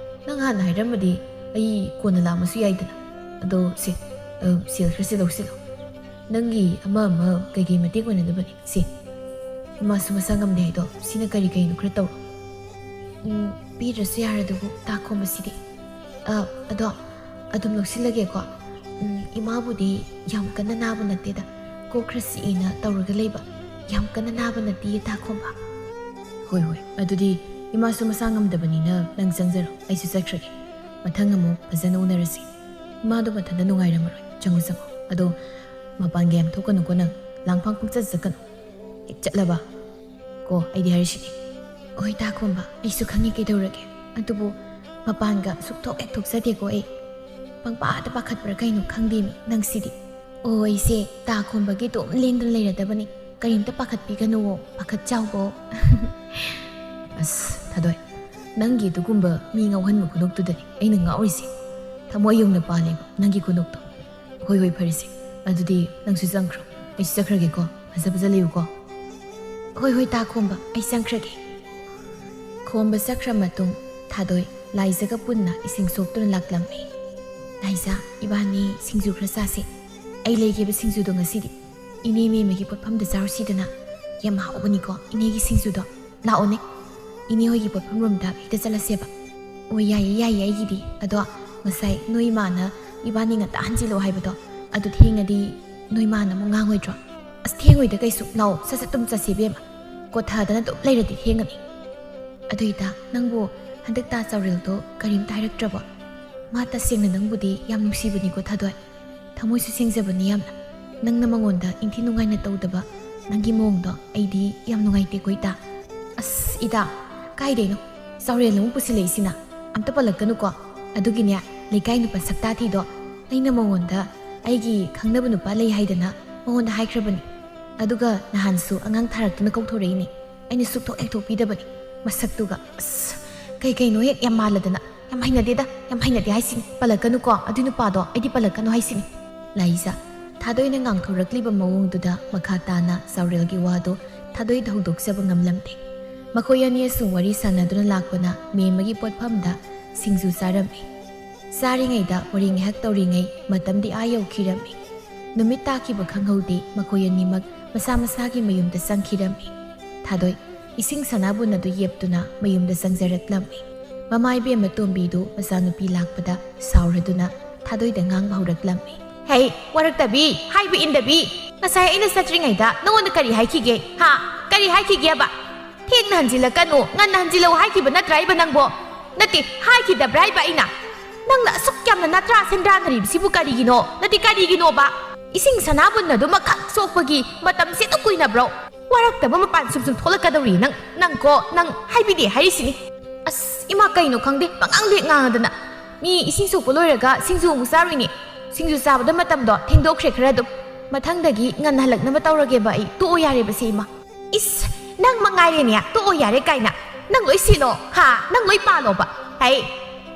ꯅꯪ ꯍꯥꯟꯅ ꯍꯥꯏꯔꯝꯃꯗꯤ ꯑꯩ ꯀꯣꯟꯅ ꯂꯥꯛꯑꯝꯃꯁꯨ ꯌꯥꯏꯗꯅ꯫ ꯑꯗꯣ ꯁꯦ, ꯑ, ꯁꯦꯜ ꯈꯔꯁꯦ ꯂꯧꯁꯤꯜꯂꯣ꯫ ꯅꯪꯒꯤ ꯑꯃ ꯑꯃ ꯀꯩꯀꯩ ꯃꯇꯦꯡ ꯑꯣꯏꯅꯗꯕꯅꯤ꯫ ꯁꯦ, ꯏꯃꯥꯁꯨ ꯃꯁꯥ ꯉꯝꯗꯦ ꯍꯥꯏꯗꯣ, ꯁꯤꯅ ꯀꯔꯤ ꯀꯩꯅꯣ ꯈꯔ ꯇꯧꯔꯣ꯫" "ꯎꯝ, ꯄꯤꯗ꯭ꯔꯁꯨ ꯌꯥꯔꯗꯨꯕꯨ ꯇꯥ ꯈꯣꯝꯕꯁꯤꯗꯤ꯫ ꯑ, ꯑꯗꯣ ꯑꯗꯨꯝ ꯂꯧꯁꯤꯜꯂꯒꯦꯀꯣ꯫ ꯎꯝ, ꯏꯃꯥꯕꯨꯗꯤ ꯌꯥꯝ ꯀꯟꯅ ꯅꯥꯕ ꯅꯠꯇꯦꯗ, ꯀꯣꯛ ꯈꯔ ꯆꯤꯛꯏꯅ ꯇꯧꯔꯒ ꯂꯩꯕ꯫ ꯌꯥꯝ ꯀꯟꯅ ꯅꯥꯕ ꯅꯠꯇꯤꯌꯦ ꯇꯥ ꯈꯣꯝꯕ꯫" "ꯍꯣꯏ, ꯍꯣꯏ, ꯑꯗꯨꯗꯤ ꯏꯃꯥꯁꯨ ꯃꯁꯥ ꯉꯝꯗꯕꯅꯤꯅ ꯅꯪ ꯆꯪꯖꯔꯣ, ꯑꯩꯁꯨ ꯆꯠꯈ꯭ꯔꯒꯦ꯫ ꯃꯊꯪ ꯑꯃꯨꯛ ꯐꯖꯅ ꯎꯅꯔꯁꯤ꯫ ꯏꯃꯥꯗꯣ ꯃꯊꯟꯇ ꯅꯨꯡꯉꯥꯏꯔꯝꯃꯔꯣꯏ꯫ ꯆꯪꯉꯨ, ꯆꯪꯉꯨ꯫ ꯑꯗꯣ ꯃꯄꯥꯟꯒ ꯌꯥꯝ ꯊꯣꯛꯀꯅꯨꯀꯣ ꯅꯪ꯫ ꯂꯥꯡꯐꯥꯡ ꯄꯪꯆꯠ ꯆꯠꯀꯅꯨ꯫ ꯍꯦꯛ ꯆꯠꯂꯕ ꯀꯣ ꯑꯩꯗꯤ ꯍꯥꯏꯔꯤꯁꯤꯅꯤ꯫ ꯍꯣꯏ ꯇꯥ ꯈꯣꯝꯕ, ꯑꯩꯁꯨ ꯈꯪꯉꯤ ꯀꯩꯗꯧꯔꯒꯦ꯫ ꯑꯗꯨꯕꯨ ꯃꯄꯥꯟꯒ ꯁꯨꯛꯊꯣꯛ ꯍꯦꯛ ꯊꯣꯛꯆꯗꯦꯀꯣ ꯑꯩ꯫ ꯄꯪꯄꯥꯗ ꯄꯥꯈꯠꯄ꯭ꯔꯥ ꯀꯩꯅꯣ ꯈꯪꯗꯦꯃꯤ ꯅꯪꯁꯤꯗꯤ꯫ ꯑꯣ, ꯑꯩꯁꯦ ꯇꯥ ꯈꯣꯝꯕꯒꯤ ꯑꯗꯨꯝ ꯂꯦꯡꯗꯅ ꯂꯩꯔꯗꯕꯅꯤ꯫ ꯀꯔꯤꯝꯇ ꯄꯥꯈꯠꯄꯤꯒꯅꯨꯋꯣ, ꯄꯥꯈꯠꯆꯥꯎꯋꯣ꯫ ꯑꯁ, ꯊꯥꯗꯣꯏ, ꯅꯪꯒꯤ ꯑꯗꯨꯒꯨꯝꯕ ꯃꯤ ꯉꯥꯎꯍꯟꯕ ꯈꯨꯅꯣꯛꯇꯨꯗꯅꯤ ꯑꯩꯅ ꯉꯥꯎꯔꯤꯁꯦ꯫ ꯊꯃꯣꯏ ꯌꯧꯅ ꯄꯥꯜꯂꯦꯕ ꯅꯪꯒꯤ ꯈꯨꯅꯣꯛꯇꯣ꯫ ꯍꯣꯏ, ꯍꯣꯏ, ꯐꯔꯦꯁꯦ꯫ ꯑꯗꯨꯗꯤ ꯅꯪꯁꯨ ꯆꯪꯈ꯭ꯔꯣ꯫ ꯑꯩꯁꯨ ꯆꯠꯈ꯭ꯔꯒꯦꯀꯣ꯫ ꯐꯖ ꯐꯖ ꯂꯩꯌꯨꯀꯣ꯫ ꯍꯣꯏ, ꯍꯣꯏ, ꯇꯥ ꯈꯣꯝꯕ, ꯑꯩ ꯆꯪꯈ꯭ꯔꯒꯦ꯫ ꯈꯣꯝꯕ ꯆꯠꯈ꯭ꯔ ꯃꯇꯨꯡ ꯊꯥꯗꯣꯏ ꯂꯥꯏꯖꯒ ꯄꯨꯟꯅ ꯏꯁꯤꯡ ꯁꯣꯛꯇꯨꯅ ꯂꯥꯛꯂꯝꯃꯤ꯫ ꯂꯥꯏꯖ, ꯏꯕꯥꯅꯤ ꯁꯤꯡꯖꯨ ꯈꯔ ꯆꯥꯁꯦ꯫ ꯑꯩ ꯂꯩꯒꯦꯕ ꯁꯤꯡꯖꯨꯗꯣ ꯉꯁꯤꯗꯤ꯫ ꯏꯅꯦ ꯃꯦꯝꯃꯒꯤ ꯄꯣꯠꯐꯝꯗ ꯆꯥꯔꯨꯁꯤꯗꯅ꯫ ꯌꯥꯝ ꯍꯥꯎꯕꯅꯤꯀꯣ ꯏꯅꯦꯒꯤ ꯁꯤꯡꯖꯨꯗꯣ꯫ ꯂꯥꯛꯑꯣꯅꯦ꯫ ꯏꯅꯦ ꯍꯣꯏꯒꯤ ꯄꯣꯠꯐꯝ ꯔꯣꯝꯗ ꯍꯦꯛꯇ ꯆꯠꯂꯁꯦꯕ꯫ ꯑꯣ, ꯌꯥꯏꯌꯦ, ꯌꯥꯏꯌꯦ ꯑꯩꯒꯤꯗꯤ꯫ ꯑꯗꯣ ꯉꯁꯥꯏ ꯅꯣꯏ ꯏꯃꯥꯅ ꯏꯕꯥꯅꯤ ꯉꯟꯇꯥ ꯍꯟꯖꯤꯜꯂꯛꯑꯣ ꯍꯥꯏꯕꯗꯣ, ꯑꯗꯨ ꯊꯦꯡꯉꯗꯤ ꯅꯣꯏ ꯃꯥꯅ ꯑꯃꯨꯛ ꯉꯥꯡꯉꯣꯏꯗ꯭ꯔꯣ? ꯑꯁ, ꯊꯦꯡꯉꯣꯏꯗ ꯀꯩꯁꯨ꯫ ꯂꯥꯛꯑꯣ, ꯁꯠ ꯁꯠ ꯑꯗꯨꯝ ꯆꯠꯁꯤ ꯏꯕꯦꯝꯃ꯫ ꯀꯣꯊꯗꯅ ꯑꯗꯨꯝ ꯂꯩꯔꯗꯤ ꯊꯦꯡꯉꯅꯤ꯫ ꯑꯗꯨ ꯏꯇꯥ, ꯅꯪꯕꯨ ꯍꯟꯗꯛ ꯇꯥ ꯆꯥꯎꯔꯦꯜꯗꯣ ꯀꯔꯤꯝꯇ ꯍꯥꯏꯔꯛꯇ꯭ꯔꯕꯣ? ꯃꯥ ꯇꯁꯦꯡꯅ ꯅꯪꯕꯨꯗꯤ ꯌꯥꯝ ꯅꯨꯡꯁꯤꯕꯅꯤꯀꯣ ꯊꯥꯗꯣꯏ꯫ ꯊꯃꯣꯏꯁꯨ ꯁꯦꯡꯖꯕꯅꯤ ꯌꯥꯝꯅ꯫ ꯅꯪꯅ ꯃꯉꯣꯟꯗ ꯏꯪꯊꯤ ꯅꯨꯡꯉꯥꯏꯅ ꯇꯧꯗꯕ ꯅꯪꯒꯤ ꯃꯑꯣꯡꯗꯣ ꯑꯩꯗꯤ ꯌꯥꯝ ꯅꯨꯡꯉꯥꯏꯇꯦꯀꯣ ꯏꯇꯥ꯫ ꯑꯁ ꯏꯇꯥ, ꯀꯥꯏꯗꯩꯅꯣ? ꯆꯥꯎꯔꯦꯜ ꯑꯃꯨꯛ ꯄꯨꯁꯤꯜꯂꯛꯏꯁꯤꯅ꯫ ꯑꯝꯇ ꯄꯜꯂꯛꯀꯅꯨꯀꯣ꯫ ꯑꯗꯨꯒꯤꯅꯦ, ꯂꯩꯀꯥꯏ ꯅꯨꯄꯥ ꯁꯛꯇꯥ ꯊꯤꯗꯣ, ꯑꯩꯅ ꯃꯉꯣꯟꯗ ꯑꯩꯒꯤ ꯈꯪꯅꯕ ꯅꯨꯄꯥ ꯂꯩ ꯍꯥꯏꯗꯅ ꯃꯉꯣꯟꯗ ꯍꯥꯏꯈ꯭ꯔꯕꯅꯤ꯫ ꯑꯗꯨꯒ ꯅꯍꯥꯟꯁꯨ ꯑꯉꯥꯡ ꯊꯥꯔꯛꯇꯨꯅ ꯀꯧꯊꯣꯔꯛꯏꯅꯦ꯫ ꯑꯩꯅ ꯁꯨꯛꯊꯣꯛ ꯍꯦꯛ ꯊꯣꯛꯄꯤꯗꯕꯅꯤ꯫ ꯃꯁꯛꯇꯨꯒ, ꯑꯁ, ꯀꯩ ꯀꯩꯅꯣ ꯍꯦꯛ ꯌꯥꯝ ꯃꯥꯜꯂꯗꯅ꯫ ꯌꯥꯝ ꯍꯩꯅꯗꯦꯗ, ꯌꯥꯝ ꯍꯩꯅꯗꯦ ꯍꯥꯏꯁꯤꯅꯤ꯫ ꯄꯜꯂꯛꯀꯅꯨꯀꯣ, ꯑꯗꯨꯏ ꯅꯨꯄꯥꯗꯣ ꯑꯩꯗꯤ ꯄꯜꯂꯛꯀꯅꯨ ꯍꯥꯏꯁꯤꯅꯤ꯫ ꯂꯥꯏꯖ, ꯊꯥꯗꯣꯏꯅ ꯉꯥꯡꯊꯣꯔꯛꯂꯤꯕ ꯃꯑꯣꯡꯗꯨꯗ ꯃꯈꯥ ꯇꯥꯅ ꯆꯥꯎꯔꯦꯜꯒꯤ ꯋꯥꯗꯨ ꯊꯥꯗꯣꯏꯗ ꯍꯧꯗꯣꯛꯆꯕ ꯉꯝꯂꯝꯗꯦ꯫ ꯃꯈꯣꯏ ꯑꯅꯤ ꯑꯁꯨꯝ ꯋꯥꯔꯤ ꯁꯥꯟꯅꯗꯨꯅ ꯂꯥꯛꯄꯅ ꯃꯦꯝꯃꯒꯤ ꯄꯣꯠꯐꯝꯗ ꯁꯤꯡꯖꯨ ꯆꯥꯔꯝꯃꯤ꯫ ꯆꯥꯔꯤꯉꯩꯗ ꯋꯥꯔꯤ ꯉꯥꯏꯍꯥꯛ ꯇꯧꯔꯤꯉꯩ ꯃꯇꯝꯗꯤ ꯑꯥ ꯌꯧꯈꯤꯔꯝꯃꯤ꯫ ꯅꯨꯃꯤꯠ ꯇꯥꯈꯤꯕ ꯈꯪꯍꯧꯗꯦ꯫ ꯃꯈꯣꯏ ꯑꯅꯤꯃꯛ ꯃꯁꯥ ꯃꯁꯥꯒꯤ ꯃꯌꯨꯝꯗ ꯆꯪꯈꯤꯔꯝꯃꯤ꯫ ꯊꯥꯗꯣꯏ ꯏꯁꯤꯡ ꯁꯅꯥꯕꯨꯟ ꯑꯗꯨ ꯌꯦꯞꯇꯨꯅ ꯃꯌꯨꯝꯗ ꯆꯪꯖꯔꯛꯂꯝꯃꯤ꯫ ꯃꯃꯥ ꯏꯕꯦꯝꯃ ꯇꯣꯝꯕꯤꯗꯨ ꯃꯆꯥꯅꯨꯄꯤ ꯂꯥꯛꯄꯗ ꯁꯥꯎꯔꯗꯨꯅ ꯊꯥꯗꯣꯏꯗ ꯉꯥꯡꯕ ꯍꯧꯔꯛꯂꯝꯃꯤ꯫ "ꯍꯩ, ꯋꯥꯔꯛꯇꯕꯤ, ꯍꯥꯏꯕ ꯏꯟꯗꯕꯤ! ꯉꯁꯥꯏ ꯑꯩꯅ ꯆꯠꯇ꯭ꯔꯤꯉꯩꯗ ꯅꯉꯣꯟꯗ ꯀꯔꯤ ꯍꯥꯏꯈꯤꯒꯦ? ꯍꯥ? ꯀꯔꯤ ꯍꯥꯏꯈꯤꯒꯦꯕ?" ꯊꯦꯡꯅ ꯍꯟꯖꯤꯜꯂꯛꯀꯅꯨ, ꯉꯟꯅ ꯍꯟꯖꯤꯜꯂꯛꯎ ꯍꯥꯏꯈꯤꯕ ꯅꯠꯇ꯭ꯔꯥ ꯍꯥꯏꯕ ꯅꯪꯕꯣ? ꯅꯠꯇꯦ, ꯍꯥꯏꯈꯤꯗꯕ꯭ꯔꯥ ꯍꯥꯏꯕ ꯑꯩꯅ? ꯅꯪꯅ ꯑꯁꯨꯛ ꯌꯥꯝꯅ ꯅꯥꯊ꯭ꯔꯥ ꯁꯦꯟꯗ꯭ꯔꯥꯟꯅꯔꯤꯕꯁꯤꯕꯨ ꯀꯔꯤꯒꯤꯅꯣ? ꯅꯠꯇꯦ, ꯀꯔꯤꯒꯤꯅꯣꯕ? ꯏꯁꯤꯡ ꯁꯅꯥꯕꯨꯟ ꯑꯗꯨꯃꯛꯈꯛ ꯁꯣꯛꯄꯒꯤ ꯃꯇꯝꯁꯤ ꯑꯗꯨꯛ ꯀꯨꯏꯅꯕ꯭ꯔꯣ? ꯋꯥꯔꯛꯇꯕ ꯃꯄꯥꯟ ꯁꯨꯝ ꯁꯨꯝ ꯊꯣꯛꯂꯛꯀꯗꯧꯔꯤ ꯅꯪ, ꯅꯪ ꯀꯣ, ꯅꯪ ꯍꯥꯏꯕꯤꯗꯦ ꯍꯥꯏꯔꯤꯁꯤꯅꯤ꯫ ꯑꯁ, ꯏꯃꯥ, ꯀꯩꯅꯣ ꯈꯪꯗꯦ, ꯄꯉꯥꯡꯗ ꯍꯦꯛ ꯉꯥꯡꯉꯗꯅ꯫ ꯃꯤ ꯏꯁꯤꯡ ꯁꯣꯛꯄ ꯂꯣꯏꯔꯒ ꯁꯤꯡꯖꯨ ꯑꯃꯨꯛ ꯆꯥꯔꯨꯏꯅꯦ꯫ ꯁꯤꯡꯖꯨ ꯆꯥꯕꯗ ꯃꯇꯝꯗꯣ ꯊꯦꯡꯗꯣꯛꯈ꯭ꯔꯦ ꯈꯔ ꯑꯗꯨꯝ꯫ ꯃꯊꯪꯗꯒꯤ ꯉꯟꯅ ꯍꯜꯂꯛꯅꯕ ꯇꯧꯔꯒꯦꯕ ꯑꯩ꯫ ꯇꯣꯛꯑꯣ ꯌꯥꯔꯦꯕꯁꯦ, ꯏꯃꯥ꯫ ꯏꯁ, ꯅꯪ ꯃꯉꯥꯏꯔꯦꯅꯦ, "ꯇꯣꯛꯑꯣ ꯌꯥꯔꯦ" ꯀꯥꯏꯅ꯫ ꯅꯪ ꯂꯣꯏ ꯁꯤꯜꯂꯣ, ꯍꯥ? ꯅꯪ ꯂꯣꯏ ꯄꯥꯜꯂꯣꯕ꯫ ꯍꯩ,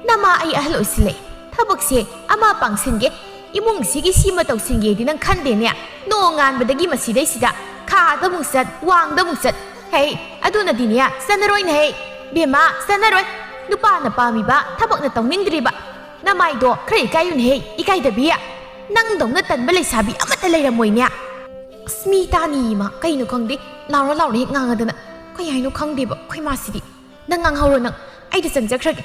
ꯅꯃꯥ ꯑꯩ ꯑꯍꯜ ꯑꯣꯏꯁꯤꯜꯂꯦ꯫ ꯊꯕꯛꯁꯦ ꯑꯃ ꯄꯥꯡꯁꯤꯟꯒꯦ, ꯏꯃꯨꯡꯁꯤꯒꯤ ꯁꯤꯃ ꯇꯧꯁꯤꯟꯒꯦꯗꯤ ꯅꯪ ꯈꯟꯗꯦꯅꯦ꯫ ꯅꯣꯡ ꯉꯥꯟꯕꯗꯒꯤ ꯃꯁꯤꯗꯩꯁꯤꯗ ꯈꯥꯗ ꯑꯃꯨꯛ ꯆꯠ, ꯋꯥꯡꯗ ꯑꯃꯨꯛ ꯆꯠ꯫ ꯍꯩ, ꯑꯗꯨꯅꯗꯤꯅꯦ, ꯆꯠꯅꯔꯣꯏꯅꯦ ꯍꯩ꯫ ꯕꯦꯝꯃ, ꯆꯠꯅꯔꯣꯏ꯫ ꯅꯨꯄꯥꯅ ꯄꯥꯝꯃꯤꯕ ꯊꯕꯛꯅ ꯇꯧꯅꯤꯡꯗ꯭ꯔꯤꯕ꯫ ꯅꯃꯥꯏꯗꯣ ꯈꯔ ꯏꯀꯥꯏꯌꯨꯅꯦ ꯍꯩ, ꯏꯀꯥꯏꯗꯕꯤ꯫ ꯅꯪꯗꯧꯅ ꯇꯟꯕ ꯂꯩꯁꯥꯕꯤ ꯑꯃꯠꯇ ꯂꯩꯔꯝꯃꯣꯏꯅꯦ꯫ ꯑꯁ, ꯃꯤ ꯇꯥꯅꯤ ꯏꯃꯥ, ꯀꯩꯅꯣ ꯈꯪꯗꯦ, ꯂꯥꯎꯔ ꯂꯥꯎꯔ ꯍꯦꯛ ꯉꯥꯡꯉꯗꯅ꯫ ꯀꯩ ꯍꯥꯏꯅꯣ ꯈꯪꯗꯦꯕ ꯑꯩꯈꯣꯏ ꯃꯥꯁꯤꯗꯤ꯫ ꯅꯪ ꯉꯥꯡꯍꯧꯔꯣ ꯅꯪ, ꯑꯩꯗꯤ ꯆꯪꯖꯈ꯭ꯔꯒꯦ꯫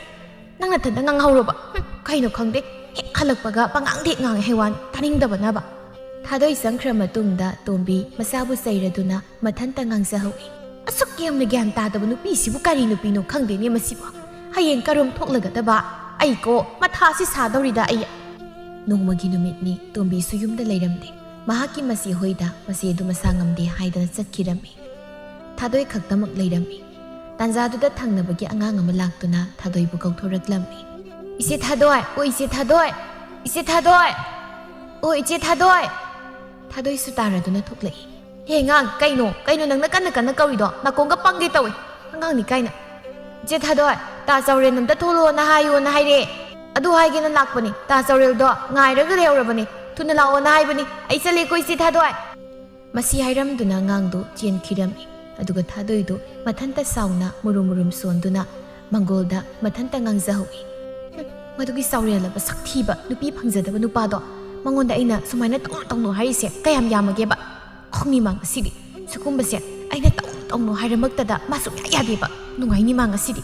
ꯅꯪ ꯅꯊꯟꯗ ꯉꯥꯡꯍꯧꯔꯣꯕ꯫ ꯍꯨꯝ, ꯀꯩꯅꯣ ꯈꯪꯗꯦ, ꯍꯦꯛ ꯍꯜꯂꯛꯄꯒ ꯄꯉꯥꯡꯗ ꯍꯦꯛ ꯉꯥꯡꯉꯦ ꯍꯩꯋꯥꯅꯤ, ꯇꯥꯅꯤꯡꯗꯕꯅꯕ꯫ ꯊꯥꯗꯣꯏ ꯆꯪꯈ꯭ꯔ ꯃꯇꯨꯡꯗ ꯇꯣꯝꯕꯤ ꯃꯁꯥꯕꯨ ꯆꯩꯔꯗꯨꯅ ꯃꯊꯟꯇ ꯉꯥꯡꯖꯍꯧꯏ꯫ ꯑꯁꯨꯛ ꯌꯥꯝꯅ ꯒ꯭ꯌꯥꯟ ꯇꯥꯗꯕ ꯅꯨꯄꯤꯁꯤꯕꯨ ꯀꯔꯤ ꯅꯨꯄꯤꯅꯣ ꯈꯪꯗꯦꯅꯦ ꯃꯁꯤꯕꯨ꯫ ꯍꯌꯦꯡ ꯀꯔꯣꯝ ꯊꯣꯛꯂꯒꯗꯕ? ꯑꯩꯀꯣ ꯃꯊꯥꯁꯤ ꯁꯥꯗꯧꯔꯤꯗ ꯑꯩ꯫ ꯅꯣꯡꯃꯒꯤ ꯅꯨꯃꯤꯠꯅꯤ, ꯇꯣꯝꯕꯤꯁꯨ ꯌꯨꯝꯗ ꯂꯩꯔꯝꯗꯦ꯫ ꯃꯍꯥꯛꯀꯤ ꯃꯆꯦ ꯍꯣꯏꯗ ꯃꯆꯦꯗꯨ ꯃꯁꯥ ꯉꯝꯗꯦ ꯍꯥꯏꯗꯅ ꯆꯠꯈꯤꯔꯝꯃꯤ꯫ ꯊꯥꯗꯣꯏ ꯈꯛꯇꯃꯛ ꯂꯩꯔꯝꯃꯤ꯫ ꯇꯥꯟꯖꯥꯗꯨꯗ ꯊꯪꯅꯕꯒꯤ ꯑꯉꯥꯡ ꯑꯃ ꯂꯥꯛꯇꯨꯅ ꯊꯥꯗꯣꯏꯕꯨ ꯀꯧꯊꯣꯔꯛꯂꯝꯃꯤ꯫ "ꯏꯆꯦ ꯊꯥꯗꯣꯏ, ꯑꯣ ꯏꯆꯦ ꯊꯥꯗꯣꯏ, ꯏꯆꯦ ꯊꯥꯗꯣꯏ, ꯑꯣ ꯏꯆꯦ ꯊꯥꯗꯣꯏ!" ꯊꯥꯗꯣꯏꯁꯨ ꯇꯥꯔꯗꯨꯅ ꯊꯣꯛꯂꯛꯏ꯫ "ꯍꯦ ꯑꯉꯥꯡ, ꯀꯩꯅꯣ, ꯀꯩꯅꯣ ꯅꯪꯅ ꯀꯟꯅ ꯀꯟꯅ ꯀꯧꯔꯤꯗꯣ? ꯅꯥꯀꯣꯡꯒ ꯄꯪꯒꯦ ꯇꯧꯏ, ꯑꯉꯥꯡꯅꯤ ꯀꯥꯏꯅ꯫ ꯏꯆꯦ ꯊꯥꯗꯣꯏ, ꯇꯥ ꯆꯥꯎꯔꯦꯜ ꯑꯝꯇ ꯊꯣꯛꯂꯛꯑꯣꯅ ꯍꯥꯏꯌꯣꯅ ꯍꯥꯏꯔꯛꯑꯦ꯫ ꯑꯗꯨ ꯍꯥꯏꯒꯦꯅ ꯂꯥꯛꯄꯅꯤ꯫ ꯇꯥ ꯆꯥꯎꯔꯦꯜꯗꯣ ꯉꯥꯏꯔꯒ ꯂꯩꯍꯧꯔꯕꯅꯤ꯫ ꯊꯨꯅ ꯂꯥꯛꯑꯣꯅ ꯍꯥꯏꯕꯅꯤ꯫ ꯑꯩ ꯆꯠꯂꯦꯀꯣ ꯏꯆꯦ ꯊꯥꯗꯣꯏ!" ꯃꯁꯤ ꯍꯥꯏꯔꯝꯗꯨꯅ ꯑꯉꯥꯡꯗꯨ ꯆꯦꯟꯈꯤꯔꯝꯃꯤ꯫ ꯑꯗꯨꯒ ꯊꯥꯗꯣꯏꯗꯨ ꯃꯊꯟꯇ ꯁꯥꯎꯅ ꯃꯨꯔꯨꯝ ꯃꯨꯔꯨꯝ ꯁꯣꯟꯗꯨꯅ ꯃꯪꯒꯣꯜꯗ ꯃꯊꯟꯇ ꯉꯥꯡꯖꯍꯧꯏ꯫ "ꯍꯨꯝ, ꯃꯗꯨꯒꯤ ꯆꯥꯎꯔꯦꯜꯂꯕ ꯁꯛꯊꯤꯕ ꯅꯨꯄꯤ ꯐꯪꯖꯗꯕ ꯅꯨꯄꯥꯗꯣ, ꯃꯉꯣꯟꯗ ꯑꯩꯅ ꯁꯨꯃꯥꯏꯅ ꯇꯧꯅꯨ ꯇꯧꯅꯨ ꯍꯥꯏꯔꯤꯁꯦ ꯀꯌꯥꯝ ꯌꯥꯝꯃꯒꯦꯕ? ꯈꯪꯅꯤ ꯃꯥ ꯉꯁꯤꯗꯤ꯫ ꯁꯤꯒꯨꯝꯕꯁꯦ ꯑꯩꯅ ꯇꯧꯅꯨ ꯇꯧꯅꯨ ꯍꯥꯏꯔꯃꯛꯇꯗ ꯃꯥ ꯁꯨꯡꯌꯥ ꯌꯥꯗꯦꯕ꯫ ꯅꯨꯡꯉꯥꯏꯅꯤ ꯃꯥ ꯉꯁꯤꯗꯤ꯫"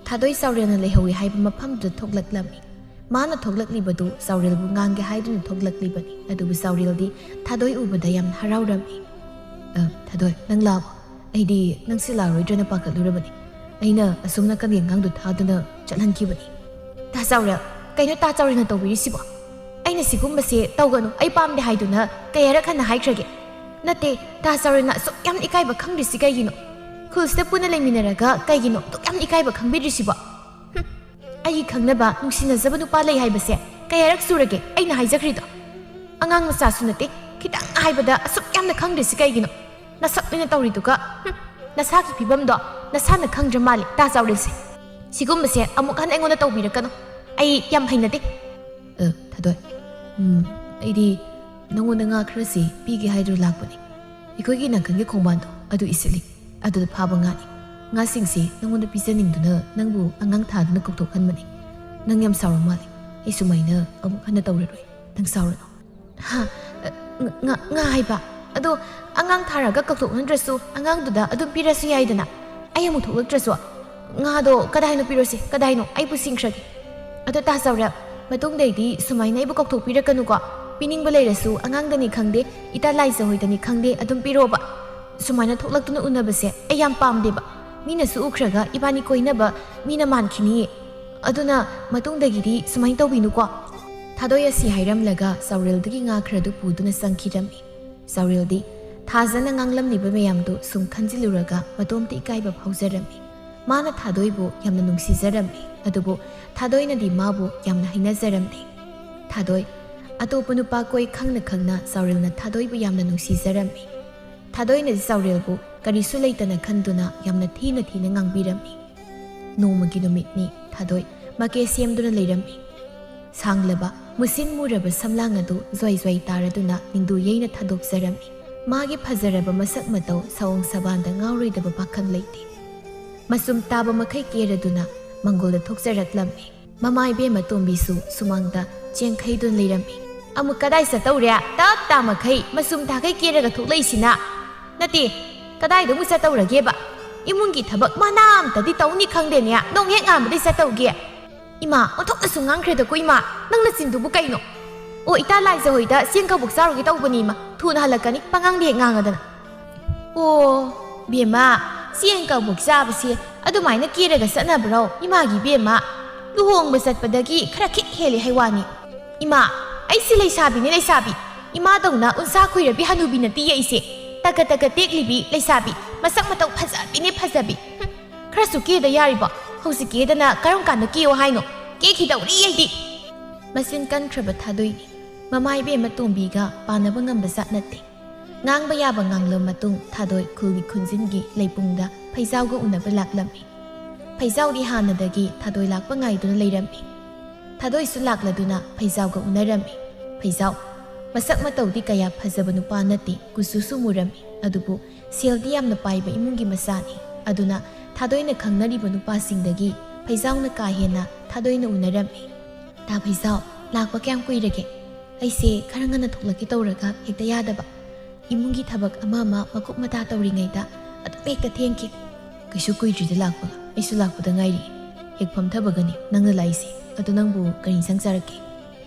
ꯊꯥꯗꯣꯏ ꯆꯥꯎꯔꯦꯜꯅ ꯂꯩꯍꯧꯏ ꯍꯥꯏꯕ ꯃꯐꯝꯗꯨꯗ ꯊꯣꯛꯂꯛꯂꯝꯃꯤ꯫ ꯃꯥꯅ ꯊꯣꯛꯂꯛꯂꯤꯕꯗꯨ ꯆꯥꯎꯔꯦꯜꯕꯨ ꯉꯥꯡꯒꯦ ꯍꯥꯏꯗꯨꯅ ꯊꯣꯛꯂꯛꯂꯤꯕꯅꯤ꯫ ꯑꯗꯨꯕꯨ ꯆꯥꯎꯔꯦꯜꯗꯤ ꯊꯥꯗꯣꯏ ꯎꯕꯗ ꯌꯥꯝ ꯍꯔꯥꯎꯔꯝꯃꯤ꯫ "ꯑ, ꯊꯥꯗꯣꯏ, ꯅꯪ ꯂꯥꯛꯑꯣ꯫ ꯑꯩꯗꯤ ꯅꯪꯁꯦ ꯂꯥꯛꯑꯔꯣꯏꯗ꯭ꯔꯅ ꯄꯥꯈꯠꯂꯨꯔꯕꯅꯤ꯫ ꯑꯩꯅ ꯑꯁꯨꯝ ꯅꯥꯀꯟꯒꯤ ꯑꯉꯥꯡꯗꯣ ꯊꯥꯗꯨꯅ ꯆꯠꯍꯟꯈꯤꯕꯅꯤ꯫ ꯇꯥ ꯆꯥꯎꯔꯦꯜ, ꯀꯩꯅꯣ ꯇꯥ ꯆꯥꯎꯔꯦꯜꯅ ꯇꯧꯕꯤꯔꯤꯁꯤꯕꯣ? ꯑꯩꯅ ꯁꯤꯒꯨꯝꯕꯁꯦ ꯇꯧꯒꯅꯨ, ꯑꯩ ꯄꯥꯝꯗꯦ ꯍꯥꯏꯗꯨꯅ ꯀꯌꯥꯔꯛ ꯍꯟꯅ ꯍꯥꯏꯈ꯭ꯔꯒꯦ? ꯅꯠꯇꯦ, ꯇꯥ ꯆꯥꯎꯔꯦꯜꯅ ꯑꯁꯨꯛ ꯌꯥꯝ ꯏꯀꯥꯏꯕ ꯈꯪꯗ꯭ꯔꯤꯁꯤ ꯀꯩꯒꯤꯅꯣ? ꯈꯨꯜꯁꯤꯗ ꯄꯨꯟꯅ ꯂꯩꯃꯤꯟꯅꯔꯒ ꯀꯩꯒꯤꯅꯣ ꯑꯗꯨꯛ ꯌꯥꯝ ꯏꯀꯥꯏꯕ ꯈꯪꯕꯤꯗ꯭ꯔꯤꯁꯤꯕꯣ? ꯍꯨꯝ, ꯑꯩꯒꯤ ꯈꯪꯅꯕ ꯅꯨꯡꯁꯤꯅꯖꯕ ꯅꯨꯄꯥ ꯂꯩ ꯍꯥꯏꯕꯁꯦ ꯀꯌꯥꯔꯛ ꯁꯨꯔꯒꯦ ꯑꯩꯅ ꯍꯥꯏꯖꯈ꯭ꯔꯤꯗꯣ? ꯑꯉꯥꯡ ꯃꯆꯥꯁꯨ ꯅꯠꯇꯦ, ꯈꯤꯇꯪ ꯍꯥꯏꯕꯗ ꯑꯁꯨꯛ ꯌꯥꯝꯅ ꯈꯪꯗ꯭ꯔꯤꯁꯤ ꯀꯩꯒꯤꯅꯣ? ꯅꯁꯛꯅꯤꯅ ꯇꯧꯔꯤꯗꯨꯒ, ꯍꯨꯝ, ꯅꯁꯥꯒꯤ ꯐꯤꯕꯝꯗꯣ ꯅꯁꯥꯅ ꯈꯪꯗ꯭ꯔ ꯃꯥꯜꯂꯦ, ꯇꯥ ꯆꯥꯎꯔꯦꯜꯁꯦ꯫ ꯁꯤꯒꯨꯝꯕꯁꯦ ꯑꯃꯨꯛ ꯍꯟꯅ ꯑꯩꯉꯣꯟꯗ ꯇꯧꯕꯤꯔꯛꯀꯅꯨ, ꯑꯩ ꯌꯥꯝ ꯍꯩꯅꯗꯦ꯫ ꯑ, ꯊꯥꯗꯣꯏ, ꯎꯝ, ꯑꯩꯗꯤ ꯅꯪꯉꯣꯟꯗ ꯉꯥ ꯈꯔꯁꯤ ꯄꯤꯒꯦ ꯍꯥꯏꯗꯨꯅ ꯂꯥꯛꯄꯅꯤ꯫ ꯑꯩꯈꯣꯏꯒꯤ ꯅꯥꯀꯟꯒꯤ ꯈꯣꯡꯕꯥꯟꯗꯣ ꯑꯗꯨ ꯏꯁꯤꯜꯂꯤ, ꯑꯗꯨꯗ ꯐꯥꯕ ꯉꯥꯅꯤ꯫ ꯉꯥꯁꯤꯡꯁꯤ ꯅꯪꯉꯣꯟꯗ ꯄꯤꯖꯅꯤꯡꯗꯨꯅ ꯅꯪꯕꯨ ꯑꯉꯥꯡ ꯊꯥꯗꯨꯅ ꯀꯧꯊꯣꯛꯍꯟꯕꯅꯤ꯫ ꯅꯪ ꯌꯥꯝ ꯁꯥꯎꯔ ꯃꯥꯜꯂꯦ꯫ ꯑꯩ ꯁꯨꯃꯥꯏꯅ ꯑꯃꯨꯛ ꯍꯟꯅ ꯇꯧꯔꯔꯣꯏ, ꯅꯪ ꯁꯥꯎꯔꯅꯨ꯫ ꯍꯥ? ꯉꯥ, ꯉꯥ ꯍꯥꯏꯕ? ꯑꯗꯣ ꯑꯉꯥꯡ ꯊꯥꯔꯒ ꯀꯧꯊꯣꯛꯍꯟꯗ꯭ꯔꯁꯨ ꯑꯉꯥꯡꯗꯨꯗ ꯑꯗꯨꯝ ꯄꯤꯔꯁꯨ ꯌꯥꯏꯗꯅ꯫ ꯑꯩ ꯑꯃꯨꯛ ꯊꯣꯛꯂꯛꯇ꯭ꯔꯁꯨ꯫ ꯉꯥꯗꯣ ꯀꯗꯥꯏꯅꯣ ꯄꯤꯔꯣꯁꯦ, ꯀꯗꯥꯏꯅꯣ? ꯑꯩꯕꯨ ꯁꯤꯡꯈ꯭ꯔꯒꯦ꯫ ꯑꯗꯣ ꯇꯥ ꯆꯥꯎꯔꯦꯜ, ꯃꯇꯨꯡꯗꯩꯗꯤ ꯁꯨꯃꯥꯏꯅ ꯑꯩꯕꯨ ꯀꯧꯊꯣꯛꯄꯤꯔꯛꯀꯅꯨꯀꯣ꯫ ꯄꯤꯅꯤꯡꯕ ꯂꯩꯔꯁꯨ ꯑꯉꯥꯡꯗꯅꯤ ꯈꯪꯗꯦ, ꯏꯇꯥ ꯂꯥꯏꯖ ꯍꯣꯏꯗꯅꯤ ꯈꯪꯗꯦ, ꯑꯗꯨꯝ ꯄꯤꯔꯣꯕ꯫ ꯁꯨꯃꯥꯏꯅ ꯊꯣꯛꯂꯛꯇꯨꯅ ꯎꯅꯕꯁꯦ ꯑꯩ ꯌꯥꯝ ꯄꯥꯝꯗꯦꯕ꯫ ꯃꯤꯅꯁꯨ ꯎꯈ꯭ꯔꯒ ꯏꯕꯥꯅꯤ ꯀꯣꯏꯅꯕ ꯃꯤꯅ ꯃꯥꯟꯈꯤꯅꯤꯌꯦ꯫ ꯑꯗꯨꯅ ꯃꯇꯨꯡꯗꯒꯤꯗꯤ ꯁꯨꯃꯥꯏꯅ ꯇꯧꯕꯤꯅꯨꯀꯣ꯫ ꯊꯥꯗꯣꯏ ꯑꯁꯤ ꯍꯥꯏꯔꯝꯂꯒ ꯆꯥꯎꯔꯦꯜꯗꯒꯤ ꯉꯥ ꯈꯔꯗꯨ ꯄꯨꯗꯨꯅ ꯆꯪꯈꯤꯔꯝꯃꯤ꯫ ꯆꯥꯎꯔꯦꯜꯗꯤ ꯊꯥꯖꯅ ꯉꯥꯡꯂꯝꯂꯤꯕ ꯃꯌꯥꯝꯗꯨ ꯁꯨꯝ ꯈꯟꯖꯤꯜꯂꯨꯔꯒ ꯃꯇꯣꯝꯇ ꯏꯀꯥꯏꯕ ꯐꯥꯎꯖꯔꯝꯃꯤ꯫ ꯃꯥꯅ ꯊꯥꯗꯣꯏꯕꯨ ꯌꯥꯝꯅ ꯅꯨꯡꯁꯤꯖꯔꯝꯃꯤ, ꯑꯗꯨꯕꯨ ꯊꯥꯗꯣꯏꯅꯗꯤ ꯃꯥꯕꯨ ꯌꯥꯝꯅ ꯍꯩꯅꯖꯔꯝꯗꯦ꯫ ꯊꯥꯗꯣꯏ, ꯑꯇꯣꯞꯄ ꯅꯨꯄꯥ ꯀꯣꯏ ꯈꯪꯅ ꯈꯪꯅ ꯆꯥꯎꯔꯦꯜꯅ ꯊꯥꯗꯣꯏꯕꯨ ꯌꯥꯝꯅ ꯅꯨꯡꯁꯤꯖꯔꯝꯃꯤ꯫ ꯊꯥꯗꯣꯏꯅꯗꯤ ꯆꯥꯎꯔꯦꯜꯕꯨ ꯀꯔꯤꯁꯨ ꯂꯩꯇꯅ ꯈꯟꯗꯨꯅ ꯌꯥꯝꯅ ꯊꯤꯅ ꯊꯤꯅ ꯉꯥꯡꯕꯤꯔꯝꯃꯤ꯫ ꯅꯣꯡꯃꯒꯤ ꯅꯨꯃꯤꯠꯅꯤ꯫ ꯊꯥꯗꯣꯏ ꯃꯀꯦ ꯁꯦꯝꯗꯨꯅ ꯂꯩꯔꯝꯃꯤ꯫ ꯁꯥꯡꯂꯕ, ꯃꯨꯁꯤꯟ ꯃꯨꯔꯕ ꯁꯝꯂꯥꯡ ꯑꯗꯨ ꯖ꯭ꯋꯥꯏ ꯖ꯭ꯋꯥꯏ ꯇꯥꯔꯗꯨꯅ ꯅꯤꯡꯗꯨ ꯌꯩꯅ ꯊꯥꯗꯣꯛꯆꯔꯝꯃꯤ꯫ ꯃꯥꯒꯤ ꯐꯖꯔꯕ ꯃꯁꯛ ꯃꯇꯧ ꯁꯑꯣꯡ ꯁꯕꯥꯟꯗ ꯉꯥꯎꯔꯣꯏꯗꯕ ꯄꯥꯈꯪ ꯂꯩꯇꯦ꯫ ꯃꯆꯨꯝ ꯇꯥꯕ ꯃꯈꯩ ꯀꯦꯔꯗꯨꯅ ꯃꯪꯒꯣꯜꯗ ꯊꯣꯛꯆꯔꯛꯂꯝꯃꯤ꯫ ꯃꯃꯥ ꯏꯕꯦꯝꯃ ꯇꯣꯝꯕꯤꯁꯨ ꯁꯨꯃꯥꯡꯗ ꯆꯦꯟꯈꯩꯗꯨꯅ ꯂꯩꯔꯝꯃꯤ꯫ "ꯑꯃꯨꯛ ꯀꯗꯥꯏ ꯆꯠꯇꯧꯔꯦ? ꯇꯞ ꯇꯥ ꯃꯈꯩ ꯃꯆꯨꯝ ꯇꯥꯈꯩ ꯀꯦꯔꯒ ꯊꯣꯛꯂꯛꯏꯁꯤꯅ?" "ꯅꯠꯇꯦ, ꯀꯗꯥꯏꯗ ꯑꯃꯨꯛ ꯆꯠꯇꯧꯔꯒꯦꯕ? ꯏꯃꯨꯡꯒꯤ ꯊꯕꯛ ꯃꯅꯥ ꯑꯝꯇꯗꯤ ꯇꯧꯅꯤ ꯈꯪꯗꯦꯅꯦ, ꯅꯣꯡ ꯍꯦꯛ ꯉꯥꯟꯕꯗꯩ ꯆꯠꯇꯧꯒꯦ?" "ꯏꯃꯥ, ꯑꯣꯟꯊꯣꯛꯅꯁꯨ ꯉꯥꯡꯈ꯭ꯔꯦꯗꯀꯣ ꯏꯃꯥ, ꯅꯪ ꯅꯆꯤꯟꯗꯨꯕꯨ ꯀꯩꯅꯣ?" "ꯑꯣ, ꯏꯇꯥ ꯂꯥꯏꯖ ꯍꯣꯏꯗ ꯆꯦꯡ ꯀꯕꯣꯛ ꯆꯥꯔꯨꯒꯦ ꯇꯧꯕꯅꯤ ꯏꯃꯥ, ꯊꯨꯅ ꯍꯜꯂꯛꯀꯅꯤ, ꯄꯉꯥꯡꯗ ꯍꯦꯛ ꯉꯥꯡꯉꯗꯅ꯫" "ꯑꯣ, ꯕꯦꯝꯃ, ꯆꯦꯡ ꯀꯕꯣꯛ ꯆꯥꯕꯁꯦ ꯑꯗꯨꯃꯥꯏꯅ ꯀꯦꯔꯒ ꯆꯠꯅꯕ꯭ꯔꯣ? ꯏꯃꯥꯒꯤ ꯕꯦꯝꯃ, ꯂꯨꯍꯣꯡꯕ ꯆꯠꯄꯗꯒꯤ ꯈꯔ ꯈꯤꯛ ꯍꯦꯜꯂꯤ ꯍꯥꯏ ꯋꯥꯅꯤ꯫ ꯏꯃꯥ, ꯑꯩꯁꯦ ꯂꯩꯁꯥꯕꯤꯅꯤ, ꯂꯩꯁꯥꯕꯤ꯫ ꯏꯃꯥꯗꯧꯅ ꯎꯟꯁꯥ ꯈꯣꯏꯔꯕꯤ ꯍꯅꯨꯕꯤ ꯅꯠꯇꯤꯌꯦ ꯑꯩꯁꯦ꯫ ꯇꯀ ꯇꯀ ꯇꯦꯛꯂꯤꯕꯤ ꯂꯩꯁꯥꯕꯤ, ꯃꯁꯛ ꯃꯇꯧ ꯐꯖꯕꯤꯅꯤ ꯐꯖꯕꯤ꯫ ꯍꯨꯝ, ꯈꯔꯁꯨ ꯀꯦꯗ ꯌꯥꯔꯤꯕꯣ? ꯍꯧꯖꯤꯛ ꯀꯦꯗꯅ ꯀꯔꯝ ꯀꯥꯟꯗ ꯀꯦꯌꯣ ꯍꯥꯏꯅꯣ? ꯀꯦꯈꯤꯗꯧꯔꯤ ꯑꯩꯗꯤ꯫ ꯃꯆꯤꯟ ꯀꯟꯈ꯭ꯔꯕ ꯊꯥꯗꯣꯏꯅꯤ꯫ ꯃꯃꯥ ꯏꯕꯦꯝꯃ ꯇꯣꯝꯕꯤꯒ ꯄꯥꯟꯅꯕ ꯉꯝꯕ ꯖꯥꯠ ꯅꯠꯇꯦ꯫ ꯉꯥꯡꯕ ꯌꯥꯕ ꯉꯥꯡꯂꯕ ꯃꯇꯨꯡ ꯊꯥꯗꯣꯏ ꯈꯨꯜꯒꯤ ꯈꯨꯟꯖꯤꯟꯒꯤ ꯂꯩꯄꯨꯡꯗ ꯐꯩꯖꯥꯎꯒ ꯎꯅꯕ ꯂꯥꯛꯂꯝꯃꯤ꯫ ꯐꯩꯖꯥꯎꯗꯤ ꯍꯥꯟꯅꯗꯒꯤ ꯊꯥꯗꯣꯏ ꯂꯥꯛꯄ ꯉꯥꯏꯗꯨꯅ ꯂꯩꯔꯝꯃꯤ꯫ ꯊꯥꯗꯣꯏꯁꯨ ꯂꯥꯛꯂꯗꯨꯅ ꯐꯩꯖꯥꯎꯒ ꯎꯅꯔꯝꯃꯤ꯫ ꯐꯩꯖꯥꯎ, ꯃꯁꯛ ꯃꯇꯧꯗꯤ ꯀꯌꯥ ꯐꯖꯕ ꯅꯨꯄꯥ ꯅꯠꯇꯦ, ꯀꯨꯆꯨꯁꯨ ꯃꯨꯔꯝꯃꯤ, ꯑꯗꯨꯕꯨ ꯁꯦꯜꯗꯤ ꯌꯥꯝꯅ ꯄꯥꯏꯕ ꯏꯃꯨꯡꯒꯤ ꯃꯆꯥꯅꯤ꯫ ꯑꯗꯨꯅ ꯊꯥꯗꯣꯏꯅ ꯈꯪꯅꯔꯤꯕ ꯅꯨꯄꯥꯁꯤꯡꯗꯒꯤ ꯐꯩꯖꯥꯎꯅ ꯀꯥ ꯍꯦꯟꯅ ꯊꯥꯗꯣꯏꯅ ꯎꯅꯔꯝꯃꯤ꯫ "ꯇꯥ ꯐꯩꯖꯥꯎ, ꯂꯥꯛꯄ ꯀꯌꯥꯝ ꯀꯨꯏꯔꯒꯦ? ꯑꯩꯁꯦ ꯈꯔ ꯉꯟꯅ ꯊꯣꯛꯂꯛꯀꯦ ꯇꯧꯔꯒ ꯍꯦꯛꯇ ꯌꯥꯗꯕ꯫ ꯏꯃꯨꯡꯒꯤ ꯊꯕꯛ ꯑꯃ ꯑꯃ ꯃꯀꯨꯞ ꯃꯇꯥ ꯇꯧꯔꯤꯉꯩꯗ ꯑꯗꯨꯝ ꯍꯦꯛꯇ ꯊꯦꯡꯈꯤ꯫" "ꯀꯩꯁꯨ ꯀꯨꯏꯗ꯭ꯔꯤꯗ ꯂꯥꯛꯄ, ꯑꯩꯁꯨ ꯂꯥꯛꯄꯗ ꯉꯥꯏꯔꯤ꯫ ꯍꯦꯛ ꯐꯝꯊꯕꯒꯅꯤ ꯅꯪꯅ ꯂꯥꯛꯏꯁꯦ꯫ ꯑꯗꯣ ꯅꯪꯕꯨ ꯀꯔꯤ ꯏꯟꯁꯥꯡ ꯆꯥꯔꯛꯀꯦ?"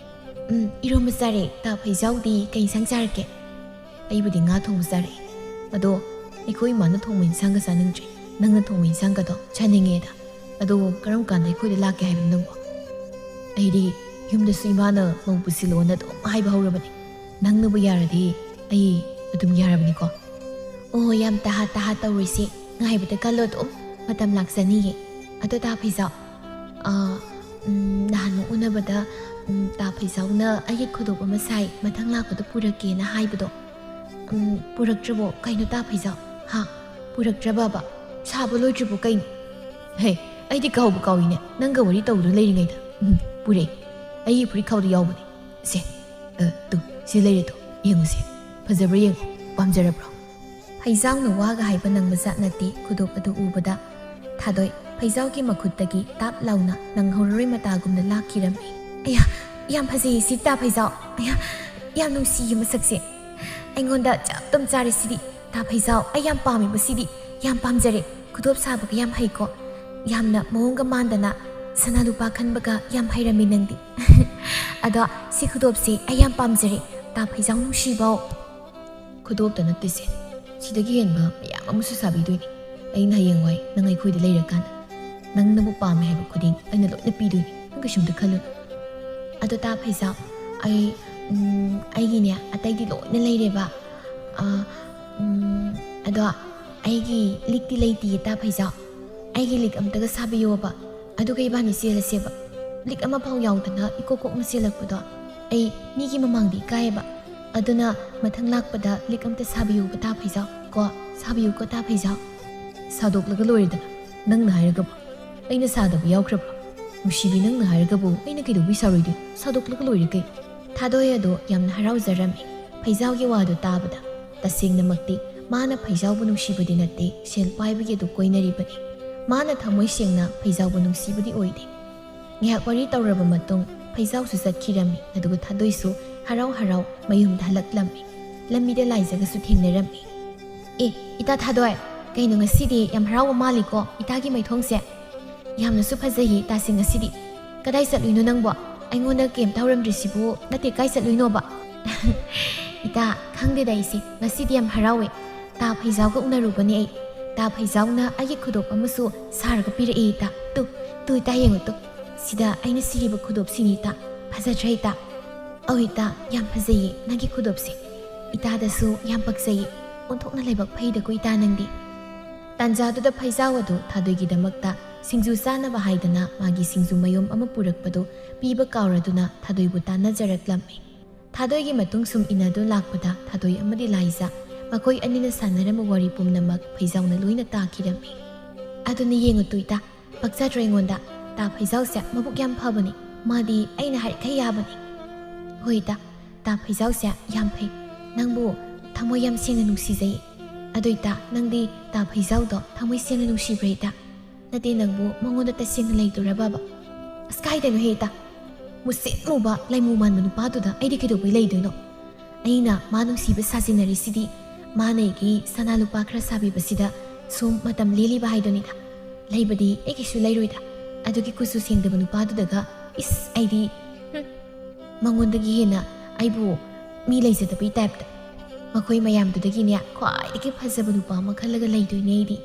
"ꯎꯝ, ꯏꯔꯣꯝꯕ ꯆꯥꯔꯦ꯫ ꯇꯥ ꯐꯩꯖꯥꯎꯗꯤ ꯀꯩ ꯏꯟꯁꯥꯡ ꯆꯥꯔꯛꯀꯦ?" "ꯑꯩꯕꯨꯗꯤ ꯉꯥ ꯊꯣꯡꯕ ꯆꯥꯔꯛꯑꯦ꯫ ꯑꯗꯣ ꯑꯩꯈꯣꯏ ꯏꯃꯥꯅ ꯊꯣꯡꯕ ꯏꯟꯁꯥꯡꯒ ꯆꯥꯅꯤꯡꯗ꯭ꯔꯦ꯫ ꯅꯪꯅ ꯊꯣꯡꯕ ꯏꯟꯁꯥꯡꯒꯗꯣ ꯆꯥꯅꯤꯡꯉꯦꯗ꯫ ꯑꯗꯣ ꯀꯔꯝ ꯀꯥꯟꯗ ꯑꯩꯈꯣꯏꯗ ꯂꯥꯛꯀꯦ ꯍꯥꯏꯕꯅꯣ ꯅꯪꯕꯣ?" "ꯑꯩꯗꯤ ꯌꯨꯝꯗꯁꯨ ꯏꯃꯥꯅ ꯃꯧ ꯄꯨꯁꯤꯜꯂꯣꯅ ꯑꯗꯨꯝ ꯍꯥꯏꯕ ꯍꯧꯔꯕꯅꯤ꯫ ꯅꯪꯅꯕꯨ ꯌꯥꯔꯗꯤ ꯑꯩ ꯑꯗꯨꯝ ꯌꯥꯔꯕꯅꯤꯀꯣ꯫" "ꯑꯣ, ꯌꯥꯝ ꯇꯍꯥ ꯇꯍꯥ ꯇꯧꯔꯣꯏꯁꯦ꯫ ꯉꯥꯏꯕꯗ ꯀꯜꯂꯣ ꯑꯗꯨꯝ꯫ ꯃꯇꯝ ꯂꯥꯛꯆꯅꯤꯌꯦ꯫ ꯑꯗꯣ ꯇꯥ ꯐꯩꯖꯥꯎ, ꯑꯥ, ꯎꯝ, ꯅꯍꯥꯟꯃꯨꯛ ꯎꯅꯕꯗ, ꯎꯝ, ꯇꯥ ꯐꯩꯖꯥꯎꯅ ꯑꯩꯒꯤ ꯈꯨꯗꯣꯞ ꯑꯃ ꯁꯥꯏ, ꯃꯊꯪ ꯂꯥꯛꯄꯗ ꯄꯨꯔꯛꯀꯦꯅ ꯍꯥꯏꯕꯗꯣ, ꯎꯝ, ꯄꯨꯔꯛꯇ꯭ꯔꯕꯣ? ꯀꯩꯅꯣ ꯇꯥ ꯐꯩꯖꯥꯎ? ꯍꯥ? ꯄꯨꯔꯛꯇ꯭ꯔꯕꯕ? ꯁꯥꯕ ꯂꯣꯏꯗ꯭ꯔꯤꯕꯣ ꯀꯩꯅꯣ?" "ꯍꯦ, ꯑꯩꯗꯤ ꯀꯥꯎꯕꯨ ꯀꯥꯎꯏꯅꯦ꯫ ꯅꯪꯒ ꯋꯥꯔꯤ ꯇꯧꯗꯨꯅ ꯂꯩꯔꯤꯉꯩꯗ꯫ ꯎꯝ, ꯄꯨꯔꯛꯑꯦ꯫ ꯑꯩꯒꯤ ꯐꯨꯔꯤꯠꯈꯥꯎꯗ ꯌꯥꯎꯕꯅꯦ꯫ ꯁꯦ, ꯑ, ꯇꯨ, ꯁꯤ ꯂꯩꯔꯦ ꯇꯨ꯫ ꯌꯦꯡꯉꯨꯁꯦ꯫ ꯐꯖꯕ꯭ꯔꯥ ꯌꯦꯡꯉꯣ꯫ ꯄꯥꯝꯖꯔꯕ꯭ꯔꯣ?" ꯐꯩꯖꯥꯎꯅ ꯋꯥꯒ ꯍꯥꯏꯕ ꯅꯪꯕ ꯖꯥꯠ ꯅꯠꯇꯦ ꯈꯨꯗꯣꯞ ꯑꯗꯨ ꯎꯕꯗ꯫ ꯊꯥꯗꯣꯏ, ꯐꯩꯖꯥꯎꯒꯤ ꯃꯈꯨꯠꯇꯒꯤ ꯇꯥꯞ ꯂꯥꯎꯅ ꯅꯪꯍꯧꯔꯔꯣꯏ ꯃꯇꯥꯒꯨꯝꯅ ꯂꯥꯛꯈꯤꯔꯝꯃꯤ꯫ "ꯑꯌꯥ, ꯌꯥꯝ ꯐꯖꯩꯌꯦ ꯁꯤ ꯇꯥ ꯐꯩꯖꯥꯎ꯫ ꯑꯌꯥ, ꯌꯥꯝ ꯅꯨꯡꯁꯤꯌꯦ ꯃꯁꯛꯁꯦ꯫ ꯑꯩꯉꯣꯟꯗ ꯆꯞ ꯇꯝ ꯆꯥꯔꯦ ꯁꯤꯗꯤ꯫ ꯇꯥ ꯐꯩꯖꯥꯎ, ꯑꯩ ꯌꯥꯝ ꯄꯥꯝꯃꯦꯕ ꯁꯤꯗꯤ꯫ ꯌꯥꯝ ꯄꯥꯝꯖꯔꯦ꯫ ꯈꯨꯗꯣꯞ ꯁꯥꯕꯒ ꯌꯥꯝ ꯍꯩꯀꯣ꯫ ꯌꯥꯝꯅ ꯃꯑꯣꯡꯒ ꯃꯥꯟꯗꯅ ꯁꯅꯥ ꯂꯨꯄꯥ ꯈꯟꯕꯒ ꯌꯥꯝ ꯍꯩꯔꯝꯃꯤ ꯅꯪꯗꯤ꯫" "ꯑꯗꯣ ꯁꯤ ꯈꯨꯗꯣꯞꯁꯦ ꯑꯩ ꯌꯥꯝ ꯄꯥꯝꯖꯔꯦ꯫ ꯇꯥ ꯐꯩꯖꯥꯎ ꯅꯨꯡꯁꯤꯕꯧ꯫" "ꯈꯨꯗꯣꯞꯇ ꯅꯠꯇꯦꯁꯦ, ꯁꯤꯗꯒꯤ ꯍꯦꯟꯕ ꯃꯌꯥꯝ ꯑꯃꯁꯨ ꯁꯥꯕꯤꯗꯣꯏꯅꯤ꯫ ꯑꯩꯅ ꯍꯌꯦꯡꯋꯥꯏ ꯅꯪ ꯑꯩꯈꯣꯏꯗ ꯂꯩꯔꯀꯥꯟꯗ ꯅꯪꯅꯕꯨ ꯄꯥꯝꯃꯦ ꯍꯥꯏꯕ ꯈꯨꯗꯤꯡ ꯑꯩꯅ ꯂꯣꯏꯅ ꯄꯤꯗꯣꯏꯅꯤ, ꯅꯪ ꯀꯩꯁꯨꯝꯇ ꯈꯜꯂꯨꯅꯨ꯫ ꯑꯗꯣ ꯇꯥ ꯐꯩꯖꯥꯎ, ꯑꯩ, ꯎꯝ, ꯑꯩꯒꯤꯅꯦ ꯑꯇꯩꯗꯤ ꯂꯣꯏꯅ ꯂꯩꯔꯦꯕ꯫ ꯑ, ꯎꯝ, ꯑꯗꯣ ꯑꯩꯒꯤ ꯂꯤꯛꯇꯤ ꯂꯩꯇꯤꯌꯦ ꯇꯥ ꯐꯩꯖꯥꯎ꯫ ꯑꯩꯒꯤ ꯂꯤꯛ ꯑꯝꯇꯒ ꯁꯥꯕꯤꯌꯣꯕ꯫ ꯑꯗꯨꯒ ꯏꯕꯥꯅꯤ ꯆꯦꯜꯂꯁꯦꯕ꯫ ꯂꯤꯛ ꯑꯃꯐꯥꯎ ꯌꯥꯎꯗꯅ ꯏꯀꯣꯛ ꯀꯣꯛꯅ ꯆꯦꯜꯂꯛꯄꯗꯣ ꯑꯩ ꯃꯤꯒꯤ ꯃꯃꯥꯡꯗ ꯏꯀꯥꯏꯌꯦꯕ꯫ ꯑꯗꯨꯅ ꯃꯊꯪ ꯂꯥꯛꯄꯗ ꯂꯤꯛ ꯑꯝꯇ ꯁꯥꯕꯤꯌꯣꯕ ꯇꯥ ꯐꯩꯖꯥꯎ꯫ ꯀꯣ, ꯁꯥꯕꯤꯌꯨꯀꯣ ꯇꯥ ꯐꯩꯖꯥꯎ꯫ ꯁꯥꯗꯣꯛꯂꯒ ꯂꯣꯏꯔꯦꯗꯅ꯫ ꯅꯪꯅ ꯍꯥꯏꯔꯒꯕꯨ ꯑꯩꯅ ꯁꯥꯗꯕ ꯌꯥꯎꯈ꯭ꯔꯕ꯭ꯔꯣ? ꯅꯨꯡꯁꯤꯕꯤ, ꯅꯪꯅ ꯍꯥꯏꯔꯒꯕꯨ ꯑꯩꯅ ꯀꯩꯗꯧꯕꯩ ꯁꯥꯔꯣꯏꯗꯣꯏꯅꯣ? ꯁꯥꯗꯣꯛꯂꯒ ꯂꯣꯏꯔꯦ ꯀꯩ? ꯊꯥꯗꯣꯏ ꯑꯗꯣ ꯌꯥꯝꯅ ꯍꯔꯥꯎꯖꯔꯝꯃꯤ ꯐꯩꯖꯥꯎꯒꯤ ꯋꯥꯗꯨ ꯇꯥꯕꯗ꯫ ꯇꯁꯦꯡꯅꯃꯛꯇꯤ ꯃꯥꯅ ꯐꯩꯖꯥꯎꯕꯨ ꯅꯨꯡꯁꯤꯕꯗꯤ ꯅꯠꯇꯦ, ꯁꯦꯜ ꯄꯥꯏꯕꯒꯤ ꯑꯗꯨ ꯀꯣꯏꯅꯔꯤꯕꯅꯤ꯫ ꯃꯥꯅ ꯊꯃꯣꯏ ꯁꯦꯡꯅ ꯐꯩꯖꯥꯎꯕꯨ ꯅꯨꯡꯁꯤꯕꯗꯤ ꯑꯣꯏꯗꯦ꯫ ꯉꯥꯏꯍꯥꯛ ꯋꯥꯔꯤ ꯇꯧꯔꯕ ꯃꯇꯨꯡ ꯐꯩꯖꯥꯎꯁꯨ ꯆꯠꯈꯤꯔꯝꯃꯤ, ꯑꯗꯨꯒ ꯊꯥꯗꯣꯏꯁꯨ ꯍꯔꯥꯎ ꯍꯔꯥꯎ ꯃꯌꯨꯝꯗ ꯍꯜꯂꯛꯂꯝꯃꯤ꯫ ꯂꯝꯕꯤꯗ ꯂꯥꯏꯖꯒꯁꯨ ꯊꯦꯡꯅꯔꯝꯃꯤ꯫ "ꯑꯦ, ꯏꯇꯥ ꯊꯥꯗꯣꯏ, ꯀꯩꯅꯣ ꯉꯁꯤꯗꯤ ꯌꯥꯝ ꯍꯔꯥꯎꯕ ꯃꯥꯜꯂꯤꯀꯣ ꯏꯇꯥꯒꯤ ꯃꯥꯏꯊꯣꯡꯁꯦ? ꯌꯥꯝꯅꯁꯨ ꯐꯖꯩꯌꯦ ꯏꯇꯥꯁꯦ ꯉꯁꯤꯗꯤ꯫ ꯀꯗꯥꯏ ꯆꯠꯂꯨꯏꯅꯣ ꯅꯪꯕꯣ? ꯑꯩꯉꯣꯟꯗ ꯀꯩꯝꯇ ꯍꯧꯔꯝꯗ꯭ꯔꯤꯁꯤꯕꯨ, ꯅꯠꯇꯦ, ꯀꯥꯏ ꯆꯠꯂꯨꯏꯅꯣꯕ?" "ꯏꯇꯥ, ꯈꯪꯗꯦꯗ ꯑꯩꯁꯦ, ꯉꯁꯤꯗꯤ ꯌꯥꯝ ꯍꯔꯥꯎꯋꯦ꯫ ꯇꯥ ꯐꯩꯖꯥꯎꯒ ꯎꯅꯔꯨꯕꯅꯦ ꯑꯩ꯫ ꯇꯥ ꯐꯩꯖꯥꯎꯅ ꯑꯩꯒꯤ ꯈꯨꯗꯣꯞ ꯑꯃꯁꯨ ꯁꯥꯔꯒ ꯄꯤꯔꯛꯑꯦ ꯏꯇꯥ꯫ ꯇꯨ, ꯇꯨ ꯏꯇꯥ ꯌꯦꯡꯉꯨ ꯇꯨ꯫ ꯁꯤꯗ ꯑꯩꯅ ꯁꯤꯔꯤꯕ ꯈꯨꯗꯣꯞꯁꯤꯅꯤ ꯏꯇꯥ꯫ ꯐꯖꯗ꯭ꯔꯥ ꯏꯇꯥ?" "ꯑꯧ ꯏꯇꯥ, ꯌꯥꯝ ꯐꯖꯩꯌꯦ ꯅꯪꯒꯤ ꯈꯨꯗꯣꯞꯁꯦ꯫ ꯏꯇꯥꯗꯁꯨ ꯌꯥꯝ ꯄꯛꯆꯩꯌꯦ꯫ ꯑꯣꯟꯊꯣꯛꯅ ꯂꯥꯏꯕꯛ ꯐꯩꯗꯀꯣ ꯏꯇꯥ ꯅꯪꯗꯤ꯫" ꯇꯥꯟꯖꯥꯗꯨꯗ ꯐꯩꯖꯥꯎ ꯑꯗꯨ ꯊꯥꯗꯣꯏꯒꯤꯗꯃꯛꯇ ꯁꯤꯡꯖꯨ ꯆꯥꯅꯕ ꯍꯥꯏꯗꯅ ꯃꯥꯒꯤ ꯁꯤꯡꯖꯨ ꯃꯌꯨꯝ ꯑꯃ ꯄꯨꯔꯛꯄꯗꯨ ꯄꯤꯕ ꯀꯥꯎꯔꯗꯨꯅ ꯊꯥꯗꯣꯏꯕꯨ ꯇꯥꯟꯅꯖꯔꯛꯂꯝꯃꯤ꯫ ꯊꯥꯗꯣꯏꯒꯤ ꯃꯇꯨꯡ ꯁꯨꯝ ꯏꯟꯅꯗꯨ ꯂꯥꯛꯄꯗ ꯊꯥꯗꯣꯏ ꯑꯃꯗꯤ ꯂꯥꯏꯖ ꯃꯈꯣꯏ ꯑꯅꯤꯅ ꯁꯥꯟꯅꯔꯝꯕ ꯋꯥꯔꯤ ꯄꯨꯝꯅꯃꯛ ꯐꯩꯖꯥꯎꯅ ꯂꯣꯏꯅ ꯇꯥꯈꯤꯔꯝꯃꯤ꯫ "ꯑꯗꯨꯅ ꯌꯦꯡꯉꯨ ꯇꯨ ꯏꯇꯥ, ꯄꯛꯆꯗ꯭ꯔꯣ ꯑꯩꯉꯣꯟꯗ? ꯇꯥ ꯐꯩꯖꯥꯎꯁꯦ ꯃꯕꯨꯛ ꯌꯥꯝ ꯐꯕꯅꯤ꯫ ꯃꯥꯗꯤ ꯑꯩꯅ ꯍꯥꯏꯔꯤꯈꯩ ꯌꯥꯕꯅꯤ꯫" "ꯍꯣꯏ ꯏꯇꯥ, ꯇꯥ ꯐꯩꯖꯥꯎꯁꯦ ꯌꯥꯝ ꯐꯩ꯫ ꯅꯪꯕꯨ ꯊꯃꯣꯏ ꯌꯥꯝ ꯁꯦꯡꯅ ꯅꯨꯡꯁꯤꯖꯩ꯫ ꯑꯗꯨ ꯏꯇꯥ, ꯅꯪꯗꯤ ꯇꯥ ꯐꯩꯖꯥꯎꯗꯣ ꯊꯃꯣꯏ ꯁꯦꯡꯅ ꯅꯨꯡꯁꯤꯕ꯭ꯔꯥ ꯏꯇꯥ? ꯅꯠꯇꯦ, ꯅꯪꯕꯨ ꯃꯉꯣꯟꯗ ꯇꯁꯦꯡꯅ ꯂꯩꯗꯣꯔꯕꯕ?" "ꯑꯁ, ꯀꯥꯏꯗꯅꯣꯍꯦ ꯏꯇꯥ? ꯃꯨꯁꯤꯠ ꯃꯨꯕ ꯂꯩꯃꯨ ꯃꯥꯟꯕ ꯅꯨꯄꯥꯗꯨꯗ ꯑꯩꯗꯤ ꯀꯩꯗꯧꯕꯩ ꯂꯩꯗꯣꯏꯅꯣ? ꯑꯩꯅ ꯃꯥ ꯅꯨꯡꯁꯤꯕ ꯁꯥꯖꯤꯟꯅꯔꯤꯁꯤꯗꯤ ꯃꯥꯅ ꯑꯩꯒꯤ ꯁꯅꯥ ꯂꯨꯄꯥ ꯈꯔ ꯁꯥꯕꯤꯕꯁꯤꯗ ꯁꯨꯝ ꯃꯇꯝ ꯂꯦꯜꯂꯤꯕ ꯍꯥꯏꯗꯨꯅꯤꯗ꯫ ꯂꯩꯕꯗꯤ ꯑꯩ ꯀꯩꯁꯨ ꯂꯩꯔꯣꯏꯗ꯫ ꯑꯗꯨꯒꯤ ꯀꯨꯆꯨ ꯁꯦꯡꯗꯕ ꯅꯨꯄꯥꯗꯨꯗꯒ, ꯏꯁ, ꯑꯩꯗꯤ, ꯍꯨꯝ, ꯃꯉꯣꯟꯗꯒꯤ ꯍꯦꯟꯅ ꯑꯩꯕꯨ ꯃꯤ ꯂꯩꯖꯗꯕꯩ ꯇꯥꯏꯞꯇ꯫" ꯃꯈꯣꯏ ꯃꯌꯥꯝꯗꯨꯗꯒꯤꯅꯦ ꯈ꯭ꯋꯥꯏꯗꯒꯤ ꯐꯖꯕ ꯅꯨꯄꯥ ꯑꯃ ꯈꯜꯂꯒ ꯂꯩꯗꯣꯏꯅꯦ ꯑꯩꯗꯤ꯫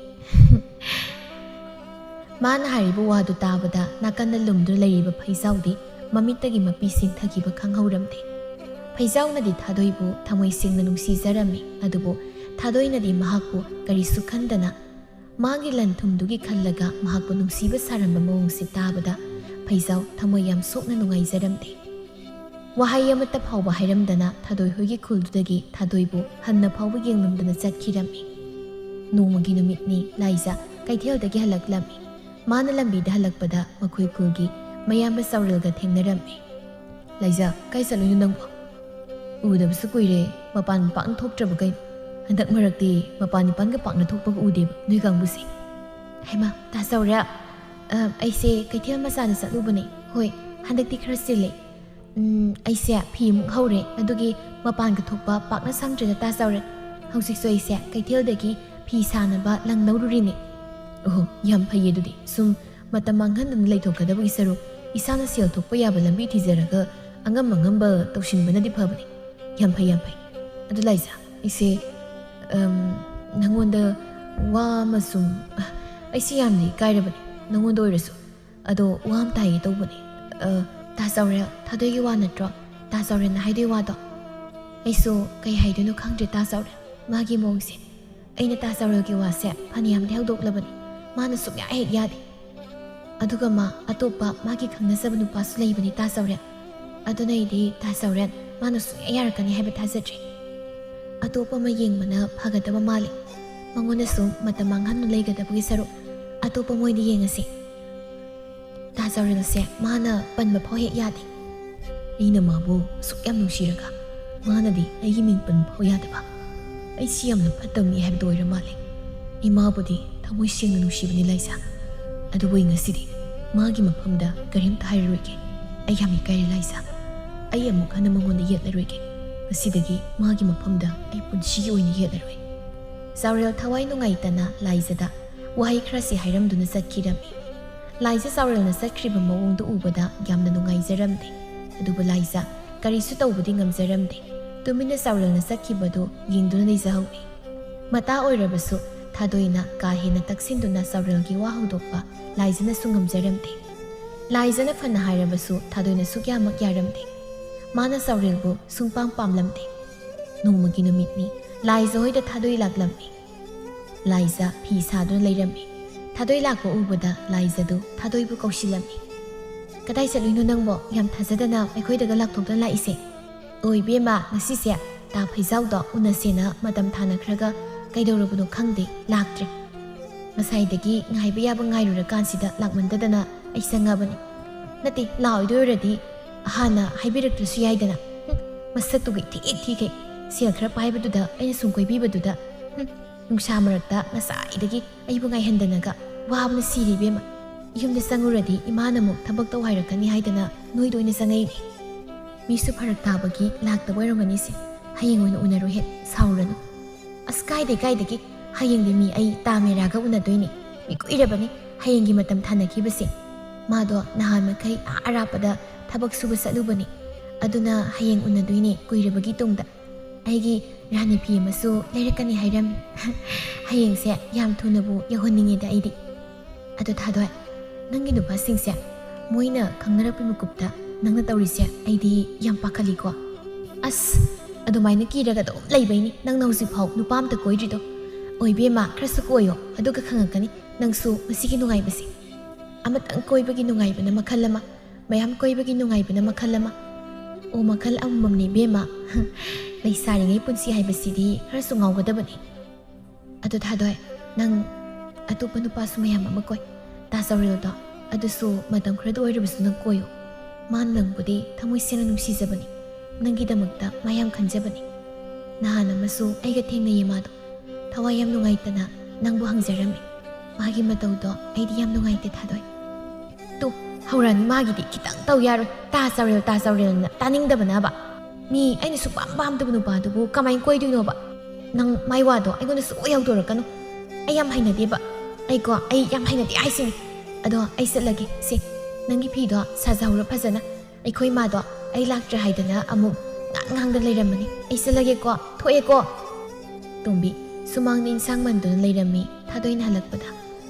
ꯃꯥꯅ ꯍꯥꯏꯔꯤꯕ ꯋꯥꯗꯨ ꯇꯥꯕꯗ ꯅꯥꯀꯟꯗ ꯂꯨꯝꯗꯨꯅ ꯂꯩꯔꯤꯕ ꯐꯩꯖꯥꯎꯗꯤ ꯃꯃꯤꯠꯇꯒꯤ ꯃꯄꯤ ꯁꯤꯡꯊꯈꯤꯕ ꯈꯪꯍꯧꯔꯝꯗꯦ꯫ ꯐꯩꯖꯥꯎꯅꯗꯤ ꯊꯥꯗꯣꯏꯕꯨ ꯊꯃꯣꯏ ꯁꯦꯡꯅ ꯅꯨꯡꯁꯤꯖꯔꯝꯃꯤ, ꯑꯗꯨꯕꯨ ꯊꯥꯗꯣꯏꯅꯗꯤ ꯃꯍꯥꯛꯄꯨ ꯀꯔꯤꯁꯨ ꯈꯟꯗꯅ ꯃꯥꯒꯤ ꯂꯟ ꯊꯨꯝꯗꯨꯒꯤ ꯈꯜꯂꯒ ꯃꯍꯥꯛꯄꯨ ꯅꯨꯡꯁꯤꯕ ꯁꯥꯔꯝꯕ ꯃꯑꯣꯡꯁꯤ ꯇꯥꯕꯗ ꯐꯩꯖꯥꯎ ꯊꯃꯣꯏ ꯌꯥꯝ ꯁꯣꯛꯅ ꯅꯨꯡꯉꯥꯏꯖꯔꯝꯗꯦ꯫ ꯋꯥꯍꯩ ꯑꯃꯠꯇ ꯐꯥꯎꯕ ꯍꯥꯏꯔꯝꯗꯅ ꯊꯥꯗꯣꯏ ꯍꯣꯏꯒꯤ ꯈꯨꯜꯗꯨꯗꯒꯤ ꯊꯥꯗꯣꯏꯕꯨ ꯍꯟꯅ ꯐꯥꯎꯕ ꯌꯦꯡꯂꯝꯗꯅ ꯆꯠꯈꯤꯔꯝꯃꯤ꯫ ꯅꯣꯡꯃꯒꯤ ꯅꯨꯃꯤꯠꯅꯤ ꯂꯥꯏꯖ ꯀꯩꯊꯦꯜꯗꯒꯤ ꯍꯜꯂꯛꯂꯝꯃꯤ꯫ ꯃꯥꯅ ꯂꯝꯕꯤꯗ ꯍꯜꯂꯛꯄꯗ ꯃꯈꯣꯏ ꯈꯨꯜꯒꯤ ꯃꯌꯥꯝꯕ ꯆꯥꯎꯔꯦꯜꯒ ꯊꯦꯡꯅꯔꯝꯃꯤ꯫ "ꯂꯥꯏꯖ, ꯀꯥꯏ ꯆꯠꯂꯨꯏꯅꯣ ꯅꯪꯕꯣ? ꯎꯗꯕꯁꯨ ꯀꯨꯏꯔꯦ, ꯃꯄꯥꯟ ꯄꯥꯛꯅ ꯊꯣꯛꯇ꯭ꯔꯕ ꯀꯩꯅꯣ? ꯍꯟꯗꯛ ꯃꯔꯛꯇꯤ ꯃꯄꯥꯟ ꯏꯄꯥꯟꯒ ꯄꯥꯛꯅ ꯊꯣꯛꯄꯒ ꯎꯗꯦꯕ ꯅꯣꯏ ꯀꯥꯡꯕꯨꯁꯦ꯫" "ꯍꯩꯃꯥ, ꯇꯥ ꯆꯥꯎꯔꯦꯜ, ꯑ, ꯑꯩꯁꯦ ꯀꯩꯊꯦꯜ ꯃꯆꯥꯗ ꯆꯠꯂꯨꯕꯅꯦ꯫ ꯍꯣꯏ, ꯍꯟꯗꯛꯇꯤ ꯈꯔ ꯆꯤꯜꯂꯦ꯫ ꯎꯝ, ꯑꯩꯁꯦ ꯐꯤ ꯑꯃꯨꯛ ꯍꯧꯔꯦ, ꯑꯗꯨꯒꯤ ꯃꯄꯥꯟꯒ ꯊꯣꯛꯄ ꯄꯥꯛꯅ ꯁꯪꯗ꯭ꯔꯦꯗ ꯇꯥ ꯆꯥꯎꯔꯦꯜ꯫ ꯍꯧꯖꯤꯛꯁꯨ ꯑꯩꯁꯦ ꯀꯩꯊꯦꯜꯗꯒꯤ ꯐꯤ ꯁꯥꯅꯕ ꯂꯪ ꯂꯧꯔꯨꯔꯤꯅꯦ꯫" "ꯑꯣꯍꯣ, ꯌꯥꯝ ꯐꯩꯌꯦ ꯑꯗꯨꯗꯤ꯫ ꯁꯨꯝ ꯃꯇꯝ ꯃꯥꯡꯍꯟꯗꯅ ꯂꯩꯊꯣꯛꯀꯗꯕꯒꯤ ꯁꯔꯨꯛ ꯏꯁꯥꯅ ꯁꯦꯜ ꯊꯣꯛꯄ ꯌꯥꯕ ꯂꯝꯕꯤ ꯊꯤꯖꯔꯒ ꯑꯉꯝ ꯑꯉꯝꯕ ꯇꯧꯁꯤꯟꯕꯅꯗꯤ ꯐꯕꯅꯤ꯫ ꯌꯥꯝ ꯐꯩ, ꯌꯥꯝ ꯐꯩ꯫ ꯑꯗꯨ ꯂꯥꯏꯖꯥ, ꯑꯩꯁꯦ, ꯑꯝ, ꯅꯪꯉꯣꯟꯗ ꯋꯥ ꯑꯃ ꯁꯨꯝ, ꯑꯩꯁꯦ ꯌꯥꯝꯅ ꯏꯀꯥꯏꯔꯕꯅꯤ ꯅꯪꯉꯣꯟꯗ ꯑꯣꯏꯔꯁꯨ꯫ ꯑꯗꯣ ꯋꯥ ꯑꯃ ꯇꯥꯏꯒꯦ ꯇꯧꯕꯅꯤ꯫ ꯑ, ꯇꯥ ꯆꯥꯎꯔꯦꯜ, ꯊꯥꯗꯣꯏꯒꯤ ꯋꯥ ꯅꯠꯇ꯭ꯔꯣ? ꯇꯥ ꯆꯥꯎꯔꯦꯜꯅ ꯍꯥꯏꯗꯣꯏ ꯋꯥꯗꯣ?" "ꯑꯩꯁꯨ ꯀꯩ ꯍꯥꯏꯗꯣꯏꯅꯣ ꯈꯪꯗ꯭ꯔꯦ ꯇꯥ ꯆꯥꯎꯔꯦꯜ꯫ ꯃꯥꯒꯤ ꯃꯑꯣꯡꯁꯦ꯫ ꯑꯩꯅ ꯇꯥ ꯆꯥꯎꯔꯦꯜꯒꯤ ꯋꯥꯁꯦ ꯐꯅꯌꯥꯝꯗꯤ ꯍꯧꯗꯣꯛꯂꯕꯅꯤ꯫ ꯃꯥꯅ ꯁꯨꯡꯌꯥ ꯍꯦꯛ ꯌꯥꯗꯦ꯫ ꯑꯗꯨꯒ ꯃꯥ ꯑꯇꯣꯞꯄ ꯃꯥꯒꯤ ꯈꯪꯅꯖꯕ ꯅꯨꯄꯥꯁꯨ ꯂꯩꯕꯅꯤ ꯇꯥ ꯆꯥꯎꯔꯦꯜ꯫ ꯑꯗꯨꯅ ꯑꯩꯗꯤ ꯇꯥ ꯆꯥꯎꯔꯦꯜ ꯃꯥꯅ ꯁꯨꯡꯌꯥ ꯌꯥꯔꯛꯀꯅꯤ ꯍꯥꯏꯕ ꯊꯥꯖꯗ꯭ꯔꯦ꯫ ꯑꯇꯣꯞꯄ ꯑꯃ ꯌꯦꯡꯕꯅ ꯐꯒꯗꯕ ꯃꯥꯜꯂꯤ꯫ ꯃꯉꯣꯟꯗꯁꯨ ꯃꯇꯝ ꯃꯥꯡꯍꯟꯅ ꯂꯩꯒꯗꯕꯒꯤ ꯁꯔꯨꯛ ꯑꯇꯣꯞꯄ ꯑꯃ ꯑꯣꯏꯅ ꯌꯦꯡꯉꯁꯤ꯫ ꯇꯥ ꯆꯥꯎꯔꯦꯜꯁꯦ ꯃꯥꯅ ꯄꯟꯕ ꯐꯥꯎ ꯍꯦꯛ ꯌꯥꯗꯦ꯫ ꯑꯩꯅ ꯃꯥꯕꯨ ꯑꯁꯨꯛ ꯌꯥꯝ ꯅꯨꯡꯁꯤꯔꯒ ꯃꯥꯅꯗꯤ ꯑꯩꯒꯤ ꯃꯤꯡ ꯄꯟꯕ ꯐꯥꯎ ꯌꯥꯗꯕ꯫ ꯑꯩꯁꯤ ꯌꯥꯝꯅ ꯐꯠꯇꯕ ꯃꯤ ꯍꯥꯏꯕꯗꯨ ꯑꯣꯏꯔ ꯃꯥꯜꯂꯦ꯫ ꯏꯃꯥꯕꯨꯗꯤ ꯊꯃꯣꯏ ꯁꯦꯡꯅ ꯅꯨꯡꯁꯤꯕꯅꯤ ꯂꯥꯏꯖꯥ꯫ ꯑꯗꯨꯕꯨ ꯑꯩ ꯉꯁꯤꯗꯤ ꯃꯥꯒꯤ ꯃꯐꯝꯗ ꯀꯔꯤꯝꯇ ꯍꯥꯏꯔꯔꯣꯏꯒꯦ꯫ ꯑꯩ ꯌꯥꯝ ꯏꯀꯥꯏꯔꯦ ꯂꯥꯏꯖꯥ꯫ ꯑꯩ ꯑꯃꯨꯛ ꯍꯟꯅ ꯃꯉꯣꯟꯗ ꯌꯦꯠꯂꯔꯣꯏꯒꯦ꯫ ꯉꯁꯤꯗꯒꯤ ꯃꯥꯒꯤ ꯃꯐꯝꯗ ꯑꯩ ꯄꯨꯟꯁꯤꯒꯤ ꯑꯣꯏꯅ ꯌꯦꯠꯂꯔꯣꯏ꯫" ꯆꯥꯎꯔꯦꯜ ꯊꯋꯥꯏ ꯅꯨꯡꯉꯥꯏꯇꯅ ꯂꯥꯏꯖꯗ ꯋꯥꯍꯩ ꯈꯔꯁꯤ ꯍꯥꯏꯔꯝꯗꯨꯅ ꯆꯠꯈꯤꯔꯝꯃꯤ꯫ ꯂꯥꯏꯖ ꯆꯥꯎꯔꯦꯜꯅ ꯆꯠꯈ꯭ꯔꯤꯕ ꯃꯑꯣꯡꯗꯨ ꯎꯕꯗ ꯌꯥꯝꯅ ꯅꯨꯡꯉꯥꯏꯖꯔꯝꯗꯦ꯫ ꯑꯗꯨꯕꯨ ꯂꯥꯏꯖ ꯀꯔꯤꯁꯨ ꯇꯧꯕꯗꯤ ꯉꯝꯖꯔꯝꯗꯦ꯫ ꯇꯨꯃꯤꯟꯅ ꯆꯥꯎꯔꯦꯜꯅ ꯆꯠꯈꯤꯕꯗꯨ ꯌꯦꯡꯗꯨꯅ ꯂꯩꯖꯍꯧꯏ꯫ ꯃꯇꯥ ꯑꯣꯏꯔꯕꯁꯨ ꯊꯥꯗꯣꯏꯅ ꯀꯥ ꯍꯦꯟꯅ ꯇꯛꯁꯤꯟꯗꯨꯅ ꯆꯥꯎꯔꯦꯜꯒꯤ ꯋꯥ ꯍꯧꯗꯣꯛꯄ ꯂꯥꯏꯖꯅꯁꯨ ꯉꯝꯖꯔꯝꯗꯦ꯫ ꯂꯥꯏꯖꯅ ꯐꯅ ꯍꯥꯏꯔꯕꯁꯨ ꯊꯥꯗꯣꯏꯅꯁꯨ ꯀꯌꯥꯃꯛ ꯌꯥꯔꯝꯗꯦ꯫ ꯃꯥꯅ ꯆꯥꯎꯔꯦꯜꯕꯨ ꯁꯨꯡꯄꯥꯝ ꯄꯥꯝꯂꯝꯗꯦ꯫ ꯅꯣꯡꯃꯒꯤ ꯅꯨꯃꯤꯠꯅꯤ꯫ ꯂꯥꯏꯖ ꯍꯣꯏꯗ ꯊꯥꯗꯣꯏ ꯂꯥꯛꯂꯝꯃꯤ꯫ ꯂꯥꯏꯖ ꯐꯤ ꯁꯥꯗꯨꯅ ꯂꯩꯔꯝꯃꯤ꯫ ꯊꯥꯗꯣꯏ ꯂꯥꯛꯄ ꯎꯕꯗ ꯂꯥꯏꯖꯗꯨ ꯊꯥꯗꯣꯏꯕꯨ ꯀꯧꯁꯤꯜꯂꯝꯃꯤ꯫ "ꯀꯗꯥꯏ ꯆꯠꯂꯨꯏꯅꯣ ꯅꯪꯕꯣ? ꯌꯥꯝ ꯊꯥꯖꯗꯅ ꯑꯩꯈꯣꯏꯗꯒ ꯂꯥꯛꯊꯣꯛꯇꯨꯅ ꯂꯥꯛꯏꯁꯦ?" "ꯑꯣꯏ ꯏꯕꯦꯝꯃ, ꯉꯁꯤꯁꯦ ꯇꯥ ꯐꯩꯖꯥꯎꯗꯣ ꯎꯅꯁꯦꯅ ꯃꯇꯝ ꯊꯥꯅꯈ꯭ꯔꯒ ꯀꯩꯗꯧꯔꯕꯅꯣ ꯈꯪꯗꯦ, ꯂꯥꯛꯇ꯭ꯔꯦ꯫ ꯉꯁꯥꯏꯗꯒꯤ ꯉꯥꯏꯕ ꯌꯥꯕ ꯉꯥꯏꯔꯨꯔꯀꯥꯟꯁꯤꯗ ꯂꯥꯛꯃꯟꯗꯗꯅ ꯑꯩ ꯆꯪꯉꯕꯅꯤ꯫ ꯅꯠꯇꯦ, ꯂꯥꯛꯑꯣꯏꯗꯣꯏ ꯑꯣꯏꯔꯗꯤ ꯍꯥꯟꯅ ꯍꯥꯏꯕꯤꯔꯛꯇ꯭ꯔꯁꯨ ꯌꯥꯏꯗꯅ꯫ ꯍꯨꯝ, ꯃꯁꯛꯇꯨꯒ ꯏꯊꯤ ꯊꯤꯈꯩ, ꯁꯦꯜ ꯈꯔ ꯄꯥꯏꯕꯗꯨꯗ ꯑꯩꯅ ꯁꯨꯝ ꯀꯣꯏꯕꯤꯕꯗꯨꯗ꯫ ꯍꯨꯝ, ꯅꯨꯡꯁꯥ ꯃꯔꯛꯇ ꯉꯁꯥꯏꯗꯒꯤ ꯑꯩꯕꯨ ꯉꯥꯏꯍꯟꯗꯅꯒ ꯋꯥꯕꯅ ꯁꯤꯔꯦ ꯏꯕꯦꯝꯃ꯫ ꯌꯨꯝꯗ ꯆꯪꯉꯨꯔꯗꯤ ꯏꯃꯥꯅ ꯑꯃꯨꯛ ꯊꯕꯛ ꯇꯧ ꯍꯥꯏꯔꯛꯀꯅꯤ ꯍꯥꯏꯗꯅ ꯅꯣꯏꯗ ꯑꯣꯏꯅ ꯆꯪꯉꯛꯏꯅꯦ꯫ ꯃꯤꯁꯨ ꯐꯔꯛ ꯇꯥꯕꯒꯤ ꯂꯥꯛꯇꯕ ꯑꯣꯏꯔꯝꯒꯅꯤꯁꯦ꯫ ꯍꯌꯦꯡ ꯑꯣꯏꯅ ꯎꯅꯔꯣ ꯍꯦꯛ, ꯁꯥꯎꯔꯨꯔꯅꯨ꯫" "ꯑꯁ, ꯀꯥꯏꯗꯦ, ꯀꯥꯏꯗꯒꯤ꯫ ꯍꯌꯦꯡꯗꯤ ꯃꯤ ꯑꯩ ꯇꯥ ꯃꯦꯔꯥꯒ ꯎꯅꯗꯣꯏꯅꯤ꯫ ꯃꯤ ꯀꯨꯏꯔꯕꯅꯤ ꯍꯌꯦꯡꯒꯤ ꯃꯇꯝ ꯊꯥꯅꯈꯤꯕꯁꯦ꯫ ꯃꯥꯗꯣ ꯅꯍꯥꯟ ꯃꯈꯩ ꯑꯥ ꯑꯔꯥꯞꯄꯗ ꯊꯕꯛ ꯁꯨꯕ ꯆꯠꯂꯨꯕꯅꯤ꯫ ꯑꯗꯨꯅ ꯍꯌꯦꯡ ꯎꯅꯗꯣꯏꯅꯦ, ꯀꯨꯏꯔꯕꯒꯤ ꯇꯨꯡꯗ꯫ ꯑꯩꯒꯤ ꯔꯥꯅꯤ ꯐꯤ ꯑꯃꯁꯨ ꯂꯩꯔꯛꯀꯅꯤ ꯍꯥꯏꯔꯝꯃꯤ꯫" "ꯍꯌꯦꯡꯁꯦ ꯌꯥꯝ ꯊꯨꯅꯕꯨ ꯌꯧꯍꯟꯅꯤꯡꯉꯦꯗ ꯑꯩꯗꯤ꯫ ꯑꯗꯣ ꯊꯥꯗꯣꯏ, ꯅꯪꯒꯤ ꯅꯨꯄꯥꯁꯤꯡꯁꯦ ꯃꯣꯏꯅ ꯈꯪꯅꯔꯛꯄ ꯃꯤꯀꯨꯞꯇ ꯅꯪꯅ ꯇꯧꯔꯤꯁꯦ ꯑꯩꯗꯤ ꯌꯥꯝ ꯄꯥꯈꯠꯂꯤꯀꯣ꯫" "ꯑꯁ, ꯑꯗꯨꯃꯥꯏꯅ ꯀꯤꯔꯒ ꯑꯗꯨꯝ ꯂꯩꯕꯩꯅꯤ ꯅꯪꯅ ꯍꯧꯖꯤꯛꯐꯥꯎ ꯅꯨꯄꯥ ꯑꯝꯇ ꯀꯣꯏꯗ꯭ꯔꯤꯗꯣ꯫ ꯑꯣꯏꯕꯦꯝꯃ, ꯈꯔꯁꯨ ꯀꯣꯏꯌꯣ, ꯑꯗꯨꯒ ꯈꯪꯉꯛꯀꯅꯤ ꯅꯪꯁꯨ ꯃꯁꯤꯒꯤ ꯅꯨꯡꯉꯥꯏꯕꯁꯦ꯫ ꯑꯃꯇꯪ ꯀꯣꯏꯕꯒꯤ ꯅꯨꯡꯉꯥꯏꯕꯅ ꯃꯈꯜ ꯑꯃ, ꯃꯌꯥꯝ ꯀꯣꯏꯕꯒꯤ ꯅꯨꯡꯉꯥꯏꯕꯅ ꯃꯈꯜ ꯑꯃ꯫ ꯑꯣ, ꯃꯈꯜ ꯑꯃꯃꯝꯅꯤ ꯏꯕꯦꯝꯃ꯫ ꯂꯩꯁꯥꯔꯤꯉꯩ ꯄꯨꯟꯁꯤ ꯍꯥꯏꯕꯁꯤꯗꯤ ꯈꯔꯁꯨ ꯉꯥꯎꯒꯗꯕꯅꯤ꯫ ꯑꯗꯣ ꯊꯥꯗꯣꯏ, ꯅꯪ ꯑꯇꯣꯞꯄ ꯅꯨꯄꯥꯁꯨ ꯃꯌꯥꯝ ꯑꯃ ꯀꯣꯏ꯫ ꯇꯥ ꯆꯥꯎꯔꯦꯜꯗꯣ, ꯑꯗꯨꯁꯨ ꯃꯇꯝ ꯈꯔꯗ ꯑꯣꯏꯔꯕꯁꯨ ꯅꯪ ꯀꯣꯏꯌꯨ꯫ ꯃꯥꯅ ꯅꯪꯕꯨꯗꯤ ꯊꯃꯣꯏ ꯁꯦꯡꯅ ꯅꯨꯡꯁꯤꯖꯕꯅꯤ꯫ ꯅꯪꯒꯤꯗꯃꯛꯇ ꯃꯥ ꯌꯥꯝ ꯈꯟꯖꯕꯅꯤ꯫ ꯅꯍꯥꯟ ꯑꯃꯁꯨ ꯑꯩꯒ ꯊꯦꯡꯅꯩꯌꯦ ꯃꯥꯗꯣ꯫ ꯊꯋꯥꯏ ꯌꯥꯝ ꯅꯨꯡꯉꯥꯏꯇꯅ ꯅꯪꯕꯨ ꯍꯪꯖꯔꯝꯃꯤ꯫ ꯃꯥꯒꯤ ꯃꯇꯧꯗꯣ ꯑꯩꯗꯤ ꯌꯥꯝ ꯅꯨꯡꯉꯥꯏꯇꯦ ꯊꯥꯗꯣꯏ꯫" "ꯇꯨ, ꯍꯧꯔꯛꯑꯅꯤ ꯃꯥꯒꯤꯗꯤ, ꯈꯤꯇꯪ ꯇꯧ ꯌꯥꯔꯣꯏ꯫ ꯇꯥ ꯆꯥꯎꯔꯦꯜ, ꯇꯥ ꯆꯥꯎꯔꯦꯜꯅ ꯇꯥꯅꯤꯡꯗꯕꯅꯕ꯫ ꯃꯤ ꯑꯩꯅ ꯁꯨꯛꯄꯥꯝ ꯄꯥꯝꯗꯕ ꯅꯨꯄꯥꯗꯨꯕꯨ ꯀꯃꯥꯏꯅ ꯀꯣꯏꯗꯣꯏꯅꯣꯕ? ꯅꯪ ꯃꯥꯏ ꯋꯥꯗꯣ ꯑꯩꯉꯣꯟꯗ ꯁꯨꯛꯍꯧ ꯍꯧꯗꯣꯔꯛꯀꯅꯨ꯫ ꯑꯩ ꯌꯥꯝ ꯍꯩꯅꯗꯦꯕ꯫ ꯑꯩꯀꯣ, ꯑꯩ ꯌꯥꯝ ꯍꯩꯅꯗꯦ ꯍꯥꯏꯁꯤꯅꯤ꯫ ꯑꯗꯣ ꯑꯩ ꯆꯠꯂꯒꯦ꯫ ꯁꯦ, ꯅꯪꯒꯤ ꯐꯤꯗꯣ ꯁꯥꯖꯍꯧꯔꯣ ꯐꯖꯅ꯫ ꯑꯩꯈꯣꯏ ꯃꯥꯗꯣ ꯑꯩ ꯂꯥꯛꯇ꯭ꯔꯦ ꯍꯥꯏꯗꯅ ꯑꯃꯨꯛ ꯉꯥꯡ ꯉꯥꯡꯗ ꯂꯩꯔꯝꯃꯅꯤ꯫ ꯑꯩ ꯆꯠꯂꯒꯦꯀꯣ, ꯊꯣꯛꯑꯦꯀꯣ꯫ ꯇꯣꯝꯕꯤ ꯁꯨꯃꯥꯡꯗ ꯏꯟꯁꯥꯡ ꯃꯟꯗꯨꯅ ꯂꯩꯔꯝꯃꯤ ꯊꯥꯗꯣꯏꯅ ꯍꯜꯂꯛꯄꯗ꯫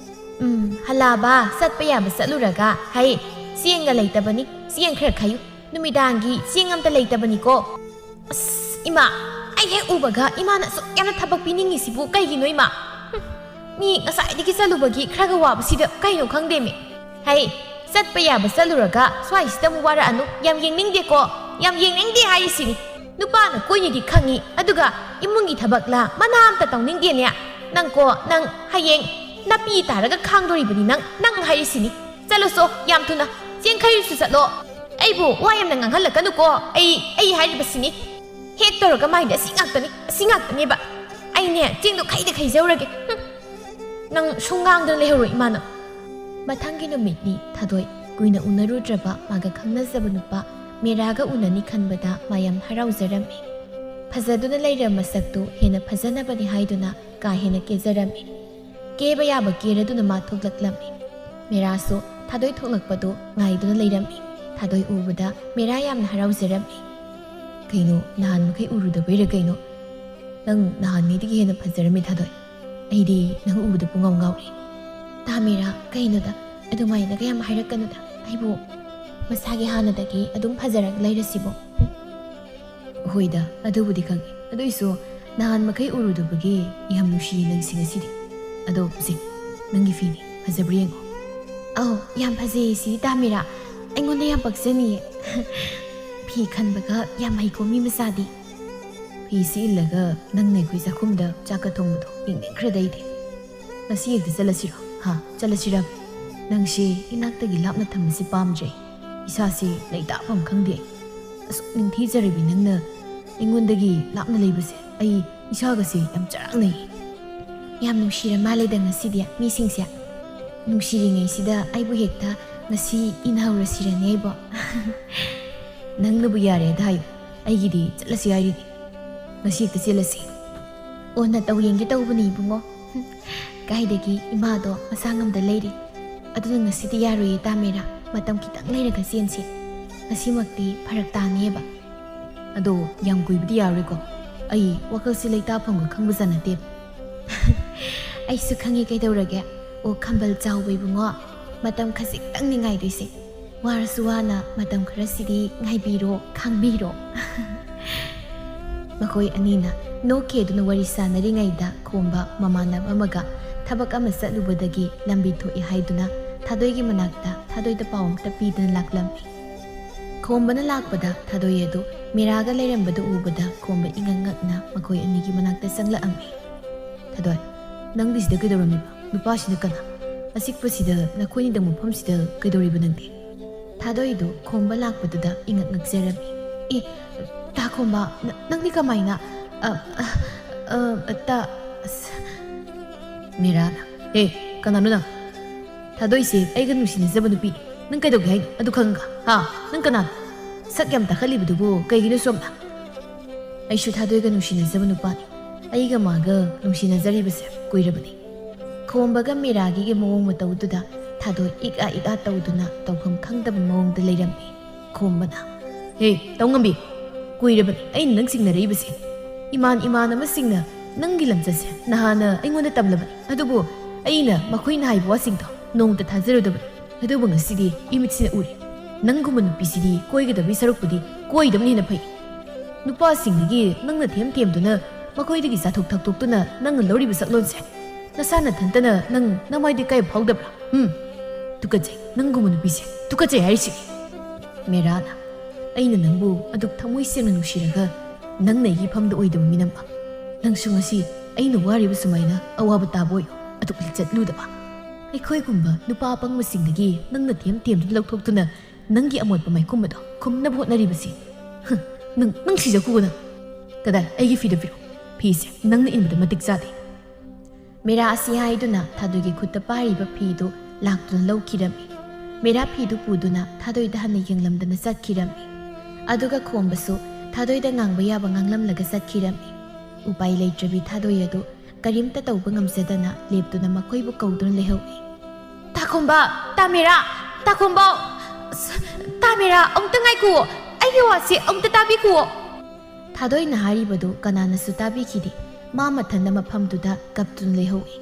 "ꯎꯝ, ꯍꯜꯂꯛꯑꯕ? ꯆꯠꯄ ꯌꯥꯕ ꯆꯠꯂꯨꯔꯒ ꯍꯩ, ꯆꯦꯡꯒ ꯂꯩꯇꯕꯅꯤ꯫ ꯆꯦꯡ ꯈꯔ ꯈꯥꯏꯌꯨ꯫ ꯅꯨꯃꯤꯗꯥꯡꯒꯤ ꯆꯦꯡ ꯑꯝꯇ ꯂꯩꯇꯕꯅꯤꯀꯣ꯫ ꯑꯁ, ꯏꯃꯥ, ꯑꯩ ꯍꯦꯛ ꯎꯕꯒ ꯏꯃꯥꯅ ꯑꯁꯨꯛ ꯌꯥꯝꯅ ꯊꯕꯛ ꯄꯤꯅꯤꯡꯉꯤꯁꯤꯕꯨ ꯀꯩꯒꯤꯅꯣ, ꯏꯃꯥ? ꯍꯨꯝ, ꯃꯤ ꯉꯁꯥꯏꯗꯒꯤ ꯆꯠꯂꯨꯕꯒꯤ ꯈꯔꯒ ꯋꯥꯕꯁꯤꯗ ꯀꯩꯅꯣ ꯈꯪꯗꯦꯃꯤ꯫ ꯍꯩ, ꯆꯠꯄ ꯌꯥꯕ ꯆꯠꯂꯨꯔꯒ ꯁ꯭ꯋꯥꯏꯁꯤꯗ ꯑꯃꯨꯛ ꯋꯥꯔꯛꯑꯅꯨ꯫ ꯌꯥꯝ ꯌꯦꯡꯅꯤꯡꯗꯦꯀꯣ, ꯌꯥꯝ ꯌꯦꯡꯅꯤꯡꯗꯦ ꯍꯥꯏꯔꯤꯁꯤꯅꯤ꯫ ꯅꯨꯄꯥꯅ ꯀꯣꯏꯅꯤꯗꯤ ꯈꯪꯉꯤ, ꯑꯗꯨꯒ ꯏꯃꯨꯡꯒꯤ ꯊꯕꯛꯂ ꯃꯅꯥ ꯑꯝꯇ ꯇꯧꯅꯤꯡꯗꯦꯅꯦ꯫ ꯅꯪꯀꯣ, ꯅꯪ ꯍꯌꯦꯡ ꯅꯥꯄꯤ ꯇꯥꯔꯒ ꯈꯥꯡꯗꯣꯔꯤꯕꯅꯤ ꯅꯪ, ꯅꯪ ꯍꯥꯏꯔꯤꯁꯤꯅꯤ꯫ ꯆꯠꯂꯣꯁꯣ, ꯌꯥꯝ ꯊꯨꯅ꯫ ꯆꯦꯡ ꯈꯩꯔꯨꯁꯨ ꯆꯠꯂꯣ꯫ ꯑꯩꯕꯨ ꯋꯥ ꯌꯥꯝꯅ ꯉꯥꯡꯍꯜꯂꯛꯀꯅꯨꯀꯣ꯫ ꯑꯩ, ꯑꯩ ꯍꯥꯏꯔꯤꯕꯁꯤꯅꯤ꯫ ꯍꯦꯛ ꯇꯧꯔꯒ ꯃꯥꯏꯗꯤ ꯑꯁꯤ ꯉꯥꯛꯇꯅꯤ, ꯑꯁꯤ ꯉꯥꯛꯇꯅꯦꯕ꯫ ꯑꯩꯅꯦ, ꯆꯦꯡꯗꯣ ꯈꯩꯗ ꯈꯩꯖꯧꯔꯒꯦ꯫ ꯍꯨꯝ꯫ ꯅꯪ ꯁꯨꯝ ꯉꯥꯡꯗꯨꯅ ꯂꯩꯍꯧꯔꯣ, ꯏꯃꯥꯅ꯫ ꯃꯊꯪꯒꯤ ꯅꯨꯃꯤꯠꯅꯤ ꯊꯥꯗꯣꯏ ꯀꯨꯏꯅ ꯎꯅꯔꯨꯗ꯭ꯔꯕ ꯃꯥꯒ ꯈꯪꯅꯖꯕ ꯅꯨꯄꯥ ꯃꯦꯔꯥꯒ ꯎꯅꯅꯤ ꯈꯟꯕꯗ ꯃꯥ ꯌꯥꯝ ꯍꯔꯥꯎꯖꯔꯝꯃꯤ꯫ ꯐꯖꯗꯨꯅ ꯂꯩꯔꯝꯕ ꯃꯁꯛꯇꯨ ꯍꯦꯟꯅ ꯐꯖꯅꯕꯅꯤ ꯍꯥꯏꯗꯨꯅ ꯀꯥ ꯍꯦꯟꯅ ꯀꯦꯖꯔꯝꯃꯤ꯫ ꯀꯦꯕ ꯌꯥꯕ ꯀꯦꯔꯗꯨꯅ ꯃꯥ ꯊꯣꯛꯂꯛꯂꯝꯃꯤ꯫ ꯃꯦꯔꯥꯁꯨ ꯊꯥꯗꯣꯏ ꯊꯣꯛꯂꯛꯄꯗꯨ ꯉꯥꯏꯗꯨꯅ ꯂꯩꯔꯝꯃꯤ꯫ ꯊꯥꯗꯣꯏ ꯎꯕꯗ ꯃꯦꯔꯥ ꯌꯥꯝꯅ ꯍꯔꯥꯎꯖꯔꯝꯃꯤ꯫ "ꯀꯩꯅꯣ, ꯅꯍꯥꯟ ꯃꯈꯩ ꯎꯔꯨꯗꯕꯩꯔ ꯀꯩꯅꯣ? ꯅꯪ ꯅꯍꯥꯟꯉꯩꯗꯒꯤ ꯍꯦꯟꯅ ꯐꯖꯔꯝꯃꯤ, ꯊꯥꯗꯣꯏ꯫ ꯑꯩꯗꯤ ꯅꯪ ꯎꯕꯗ ꯄꯨꯡꯉꯥꯎ ꯉꯥꯎꯔꯦ꯫" "ꯇꯥ ꯃꯦꯔꯥ, ꯀꯩꯅꯣꯗ, ꯑꯗꯨꯃꯥꯏꯅꯒ ꯌꯥꯝ ꯍꯥꯏꯔꯛꯀꯅꯨꯗ꯫ ꯑꯩꯕꯨ ꯃꯁꯥꯒꯤ ꯍꯥꯟꯅꯗꯒꯤ ꯑꯗꯨꯝ ꯐꯖꯔꯒ ꯂꯩꯔꯁꯤꯕꯣ꯫" "ꯍꯨꯝ, ꯍꯣꯏꯗ, ꯑꯗꯨꯕꯨꯗꯤ ꯈꯪꯉꯦ꯫ ꯑꯗꯨꯏꯁꯨ ꯅꯍꯥꯟ ꯃꯈꯩ ꯎꯔꯨꯗꯕꯒꯤ ꯌꯥꯝ ꯅꯨꯡꯁꯤꯌꯦ ꯅꯪꯁꯦ ꯉꯁꯤꯗꯤ꯫ ꯑꯗꯣ ꯁꯦ, ꯅꯪꯒꯤ ꯐꯤꯅꯤ, ꯐꯖꯕ꯭ꯔꯥ ꯌꯦꯡꯉꯣ꯫" "ꯑꯧ, ꯌꯥꯝ ꯐꯖꯩꯌꯦ ꯁꯤꯗꯤ, ꯇꯥ ꯃꯦꯔꯥ꯫ ꯑꯩꯉꯣꯟꯗ ꯌꯥꯝ ꯄꯛꯆꯅꯤꯌꯦ꯫" "ꯐꯤ ꯈꯟꯕꯒ ꯌꯥꯝ ꯍꯩꯀꯣ ꯃꯤ ꯃꯆꯥꯗꯤ꯫" "ꯐꯤꯁꯤ ꯏꯜꯂꯒ ꯅꯪꯅ ꯑꯩꯈꯣꯏ ꯆꯥꯛꯈꯨꯝꯗ ꯆꯥꯛꯀ ꯊꯣꯡꯕꯗꯣ ꯌꯦꯡꯅꯤꯡꯈ꯭ꯔꯦꯗ ꯑꯩꯗꯤ꯫ ꯉꯁꯤ ꯍꯦꯛꯇ ꯆꯠꯂꯁꯤꯔꯣ? ꯍꯥ, ꯆꯠꯂꯁꯤꯔ? ꯅꯪꯁꯦ ꯏꯅꯥꯛꯇꯒꯤ ꯂꯥꯞꯅ ꯊꯝꯕꯁꯦ ꯄꯥꯝꯗ꯭ꯔꯦ꯫ ꯏꯁꯥꯁꯦ ꯂꯩꯇꯥꯐꯝ ꯈꯪꯗꯦ꯫ ꯑꯁꯨꯛ ꯅꯤꯡꯊꯤꯖꯔꯕꯤ ꯅꯪꯅ ꯑꯩꯉꯣꯟꯗꯒꯤ ꯂꯥꯞꯅ ꯂꯩꯕꯁꯦ ꯑꯩ ꯏꯁꯥꯒꯁꯦ ꯌꯥꯝ ꯆꯔꯥꯡꯅꯩ꯫" "ꯌꯥꯝ ꯅꯨꯡꯁꯤꯔ ꯃꯥꯜꯂꯦꯗ ꯉꯁꯤꯗꯤ ꯃꯤꯁꯤꯡꯁꯦ꯫ ꯅꯨꯡꯁꯤꯔꯤꯉꯩꯁꯤꯗ ꯑꯩꯕꯨ ꯍꯦꯛꯇ ꯉꯁꯤ ꯏꯟꯅꯍꯧꯔꯁꯤꯔꯅꯦ ꯑꯩꯕꯣ꯫" "ꯅꯪꯅꯕꯨ ꯌꯥꯔꯦꯗ ꯍꯥꯏꯌꯨ꯫ ꯑꯩꯒꯤꯗꯤ ꯆꯠꯂꯁꯤ ꯍꯥꯏꯔꯤꯅꯤ꯫ ꯉꯁꯤ ꯍꯦꯛꯇ ꯆꯦꯜꯂꯁꯤ꯫" "ꯑꯣ, ꯅꯇꯧ ꯌꯦꯡꯒꯦ ꯇꯧꯕꯅꯤ ꯏꯕꯨꯡꯉꯣ꯫ ꯀꯥꯏꯗꯒꯤ ꯏꯃꯥꯗꯣ ꯃꯁꯥ ꯉꯝꯗ ꯂꯩꯔꯤ꯫ ꯑꯗꯨꯅ ꯉꯁꯤꯗꯤ ꯌꯥꯔꯣꯏꯌꯦ ꯇꯥꯃꯦꯔꯥ꯫ ꯃꯇꯝ ꯈꯤꯇꯪ ꯂꯩꯔꯒ ꯆꯦꯟꯁꯤ꯫ ꯉꯁꯤꯃꯛꯇꯤ ꯐꯔꯛ ꯇꯥꯅꯤꯌꯦꯕ꯫" ꯑꯗꯣ ꯌꯥꯝ ꯀꯨꯏꯕꯗꯤ ꯌꯥꯔꯣꯏꯀꯣ꯫ ꯑꯩ ꯋꯥꯈꯜꯁꯤ ꯂꯩꯇꯥꯐꯝꯒ ꯈꯪꯕꯖꯥꯠ ꯅꯠꯇꯦ꯫ ꯑꯩꯁꯨ ꯈꯪꯉꯤ ꯀꯩꯗꯧꯔꯒꯦ꯫ ꯑꯣ ꯈꯝꯕꯜ ꯆꯥꯎꯕ ꯏꯕꯨꯡꯉꯣ, ꯃꯇꯝ ꯈꯖꯤꯛꯇꯪꯅꯤ ꯉꯥꯏꯗꯣꯏꯁꯦ꯫ ꯋꯥꯔꯁꯨ ꯋꯥꯅ ꯃꯇꯝ ꯈꯔꯁꯤꯗꯤ ꯉꯥꯏꯕꯤꯔꯣ, ꯈꯥꯡꯕꯤꯔꯣ꯫ ꯃꯈꯣꯏ ꯑꯅꯤꯅ ꯅꯣꯛꯈꯦꯗꯨꯅ ꯋꯥꯔꯤ ꯁꯥꯟꯅꯔꯤꯉꯩꯗ ꯈꯣꯝꯕ ꯃꯃꯥꯟꯅꯕ ꯑꯃꯒ ꯊꯕꯛ ꯑꯃ ꯆꯠꯂꯨꯕꯗꯒꯤ ꯂꯝꯕꯤ ꯊꯣꯛꯑꯦ ꯍꯥꯏꯗꯨꯅ ꯊꯥꯗꯣꯏꯒꯤ ꯃꯅꯥꯛꯇ ꯊꯥꯗꯣꯏꯗ ꯄꯥꯎ ꯑꯝꯇ ꯄꯤꯗꯨꯅ ꯂꯥꯛꯂꯝꯃꯤ꯫ ꯈꯣꯝꯕꯅ ꯂꯥꯛꯄꯗ ꯊꯥꯗꯣꯏ ꯑꯗꯨ ꯃꯤꯔꯥꯒ ꯂꯩꯔꯝꯕꯗꯨ ꯎꯕꯗ ꯈꯣꯝꯕ ꯏꯉꯛ ꯉꯛꯅ ꯃꯈꯣꯏ ꯑꯅꯤꯒꯤ ꯃꯅꯥꯛꯇ ꯆꯪꯂꯛꯑꯝꯃꯤ꯫ "ꯊꯥꯗꯣꯏ, ꯅꯪꯗꯤ ꯁꯤꯗ ꯀꯩꯗꯧꯔꯝꯃꯤꯕ? ꯅꯨꯄꯥꯁꯤꯅ ꯀꯅꯥ? ꯑꯆꯤꯛꯄꯁꯤꯗ ꯅꯈꯣꯏꯅꯤꯗꯪ ꯃꯐꯝꯁꯤꯗ ꯀꯩꯗꯧꯔꯤꯕ ꯅꯪꯗꯤ?" ꯊꯥꯗꯣꯏꯗꯨ ꯈꯣꯝꯕ ꯂꯥꯛꯄꯗꯨꯗ ꯏꯉꯛ ꯉꯛꯆꯔꯝꯃꯤ꯫ "ꯑꯦ, ꯇꯥ ꯈꯣꯝꯕ, ꯅ-, ꯅꯪꯗꯤ ꯀꯃꯥꯏꯅ? ꯑ, ꯑ, ꯑ, ꯇꯥ, ꯑꯁ, ꯃꯤꯔꯥꯅ, ꯍꯦ, ꯀꯅꯥꯅꯣ ꯅꯪ? ꯊꯥꯗꯣꯏꯁꯦ ꯑꯩꯒ ꯅꯨꯡꯁꯤꯅꯖꯕ ꯅꯨꯄꯤꯅꯤ꯫ ꯅꯪ ꯀꯩꯗꯧꯒꯦ ꯍꯥꯏꯅꯣ? ꯑꯗꯨ ꯈꯪꯉꯒ, ꯍꯥ? ꯅꯪ ꯀꯅꯥꯅꯣ? ꯁꯛ ꯌꯥꯝ ꯇꯥꯈꯠꯂꯤꯕꯗꯨꯕꯨ ꯀꯩꯒꯤꯅꯣ ꯁꯣꯝꯅ?" "ꯑꯩꯁꯨ ꯊꯥꯗꯣꯏꯒ ꯅꯨꯡꯁꯤꯅꯖꯕ ꯅꯨꯄꯥꯅꯤ꯫ ꯑꯩꯒ ꯃꯥꯒ ꯅꯨꯡꯁꯤꯅꯖꯔꯤꯕꯁꯦ ꯀꯨꯏꯔꯕꯅꯤ꯫" ꯈꯣꯝꯕꯒ ꯃꯤꯔꯥꯒꯤꯒꯤ ꯃꯑꯣꯡ ꯃꯇꯧꯗꯨꯗ ꯊꯥꯗꯣꯏ ꯏꯛ ꯑꯥ ꯏꯛ ꯑꯥ ꯇꯧꯗꯨꯅ ꯇꯧꯐꯝ ꯈꯪꯗꯕ ꯃꯑꯣꯡꯗ ꯂꯩꯔꯝꯃꯤ꯫ ꯈꯣꯝꯕꯅ, "ꯍꯦ, ꯇꯧꯉꯝꯕꯤ, ꯀꯨꯏꯔꯕꯅꯤ ꯑꯩꯅ ꯅꯪ ꯆꯤꯡꯅꯔꯛꯏꯕꯁꯦ꯫ ꯏꯃꯥꯟ ꯏꯃꯥꯟꯅꯕꯁꯤꯡꯅ ꯅꯪꯒꯤ ꯂꯝꯆꯠꯁꯦ ꯅꯍꯥꯟꯅ ꯑꯩꯉꯣꯟꯗ ꯇꯝꯂꯕꯅꯤ꯫ ꯑꯗꯨꯕꯨ ꯑꯩꯅ ꯃꯈꯣꯏꯅ ꯍꯥꯏꯕ ꯋꯥꯁꯤꯡꯗꯣ ꯅꯣꯡꯃꯇ ꯊꯥꯖꯔꯨꯗꯕꯅꯤ꯫ ꯑꯗꯨꯕꯨ ꯉꯁꯤꯗꯤ ꯏꯃꯤꯠꯁꯤꯅ ꯎꯔꯦ꯫ ꯅꯪꯒꯨꯝꯕ ꯅꯨꯄꯤꯁꯤꯗꯤ ꯀꯣꯏꯒꯗꯕꯒꯤ ꯁꯔꯨꯛꯄꯨꯗꯤ ꯀꯣꯏꯗꯕꯅ ꯍꯦꯟꯅ ꯐꯩ꯫ ꯅꯨꯄꯥꯁꯤꯡꯗꯒꯤ ꯅꯪꯅ ꯊꯦꯝ ꯊꯦꯝꯗꯨꯅ, ꯃꯈꯣꯏꯗꯒꯤ ꯆꯥꯊꯣꯛ ꯊꯛꯇꯣꯛꯇꯨꯅ ꯅꯪꯅ ꯂꯧꯔꯤꯕ ꯁꯛꯂꯣꯟꯁꯦ, ꯅꯁꯥ ꯅꯊꯟꯇꯅ ꯅꯪ ꯅꯃꯥꯏꯗꯤ ꯀꯥꯏꯕ ꯐꯥꯎꯗꯕ꯭ꯔꯥ? ꯍꯨꯝ? ꯇꯨꯀꯠꯆꯩ, ꯅꯪꯒꯨꯝꯕ ꯅꯨꯄꯤꯁꯦ ꯇꯨꯀꯠꯆꯩ ꯍꯥꯏꯔꯤꯁꯤꯅꯤ꯫" ꯃꯦꯔꯥꯅ, "ꯑꯩꯅ ꯅꯪꯕꯨ ꯑꯗꯨꯛ ꯊꯃꯣꯏ ꯁꯦꯡꯅ ꯅꯨꯡꯁꯤꯔꯒ ꯅꯪꯅ ꯑꯩꯒꯤ ꯏꯐꯝꯗ ꯑꯣꯏꯗꯕ ꯃꯤꯅꯝꯕ꯫ ꯅꯪꯁꯨ ꯉꯁꯤ ꯑꯩꯅ ꯋꯥꯔꯤꯕ ꯁꯨꯃꯥꯏꯅ ꯑꯋꯥꯕ ꯇꯥꯕ ꯑꯣꯏꯌꯣ꯫ ꯑꯗꯨꯛ ꯂꯤꯆꯠ ꯂꯨꯗꯕ꯫ ꯑꯩꯈꯣꯏꯒꯨꯝꯕ ꯅꯨꯄꯥ ꯑꯄꯪꯕꯁꯤꯡꯗꯒꯤ ꯅꯪꯅ ꯊꯦꯝ ꯊꯦꯝꯗꯨꯅ ꯂꯧꯊꯣꯛꯇꯨꯅ ꯅꯪꯒꯤ ꯑꯃꯣꯠꯄ ꯃꯥꯏꯈꯨꯝ ꯑꯗꯣ ꯈꯨꯝꯅꯕ ꯍꯣꯠꯅꯔꯤꯕꯁꯤ꯫ ꯍ, ꯅꯪ, ꯅꯪ ꯁꯤꯖꯈꯣ ꯅꯪ꯫ ꯀꯗꯥꯏ? ꯑꯩꯒꯤ ꯐꯤꯗꯣ ꯄꯤꯔꯛꯑꯣ꯫ ꯐꯤꯁꯦ ꯅꯪꯅ ꯏꯟꯕꯗ ꯃꯇꯤꯛ ꯆꯥꯗꯦ꯫" ꯃꯦꯔꯥ ꯑꯁꯤ ꯍꯥꯏꯗꯨꯅ ꯊꯥꯗꯣꯏꯒꯤ ꯈꯨꯠꯇ ꯄꯥꯏꯔꯤꯕ ꯐꯤꯗꯨ ꯂꯥꯛꯇꯨꯅ ꯂꯧꯈꯤꯔꯝꯃꯤ꯫ ꯃꯦꯔꯥ ꯐꯤꯗꯨ ꯄꯨꯗꯨꯅ ꯊꯥꯗꯣꯏꯗ ꯍꯟꯅ ꯌꯦꯡꯂꯝꯗꯅ ꯆꯠꯈꯤꯔꯝꯃꯤ꯫ ꯑꯗꯨꯒ ꯈꯣꯝꯕꯁꯨ ꯊꯥꯗꯣꯏꯗ ꯉꯥꯡꯕ ꯌꯥꯕ ꯉꯥꯡꯂꯝꯂꯒ ꯆꯠꯈꯤꯔꯝꯃꯤ꯫ ꯎꯄꯥꯏ ꯂꯩꯇ꯭ꯔꯕꯤ ꯊꯥꯗꯣꯏ ꯑꯗꯨ ꯀꯔꯤꯝꯇ ꯇꯧꯕ ꯉꯝꯖꯗꯅ ꯂꯦꯞꯇꯨꯅ ꯃꯈꯣꯏꯕꯨ ꯀꯧꯗꯨꯅ ꯂꯩꯍꯧꯏ꯫ "ꯇꯥ ꯈꯣꯝꯕ, ꯇꯥ ꯃꯦꯔꯥ, ꯇꯥ ꯈꯣꯝꯕ, ꯑꯁ, ꯇꯥ ꯃꯦꯔꯥ, ꯑꯃꯨꯛꯇ ꯉꯥꯏꯈꯨꯑꯣ, ꯑꯩꯒꯤ ꯋꯥꯁꯦ ꯑꯃꯨꯛꯇ ꯇꯥꯕꯤꯈꯨꯑꯣ꯫" ꯊꯥꯗꯣꯏꯅ ꯍꯥꯏꯔꯤꯕꯗꯨ ꯀꯅꯥꯅꯁꯨ ꯇꯥꯕꯤꯈꯤꯗꯦ꯫ ꯃꯥ ꯃꯊꯟꯗ ꯃꯐꯝꯗꯨꯗ ꯀꯞꯇꯨꯅ ꯂꯩꯍꯧꯏ꯫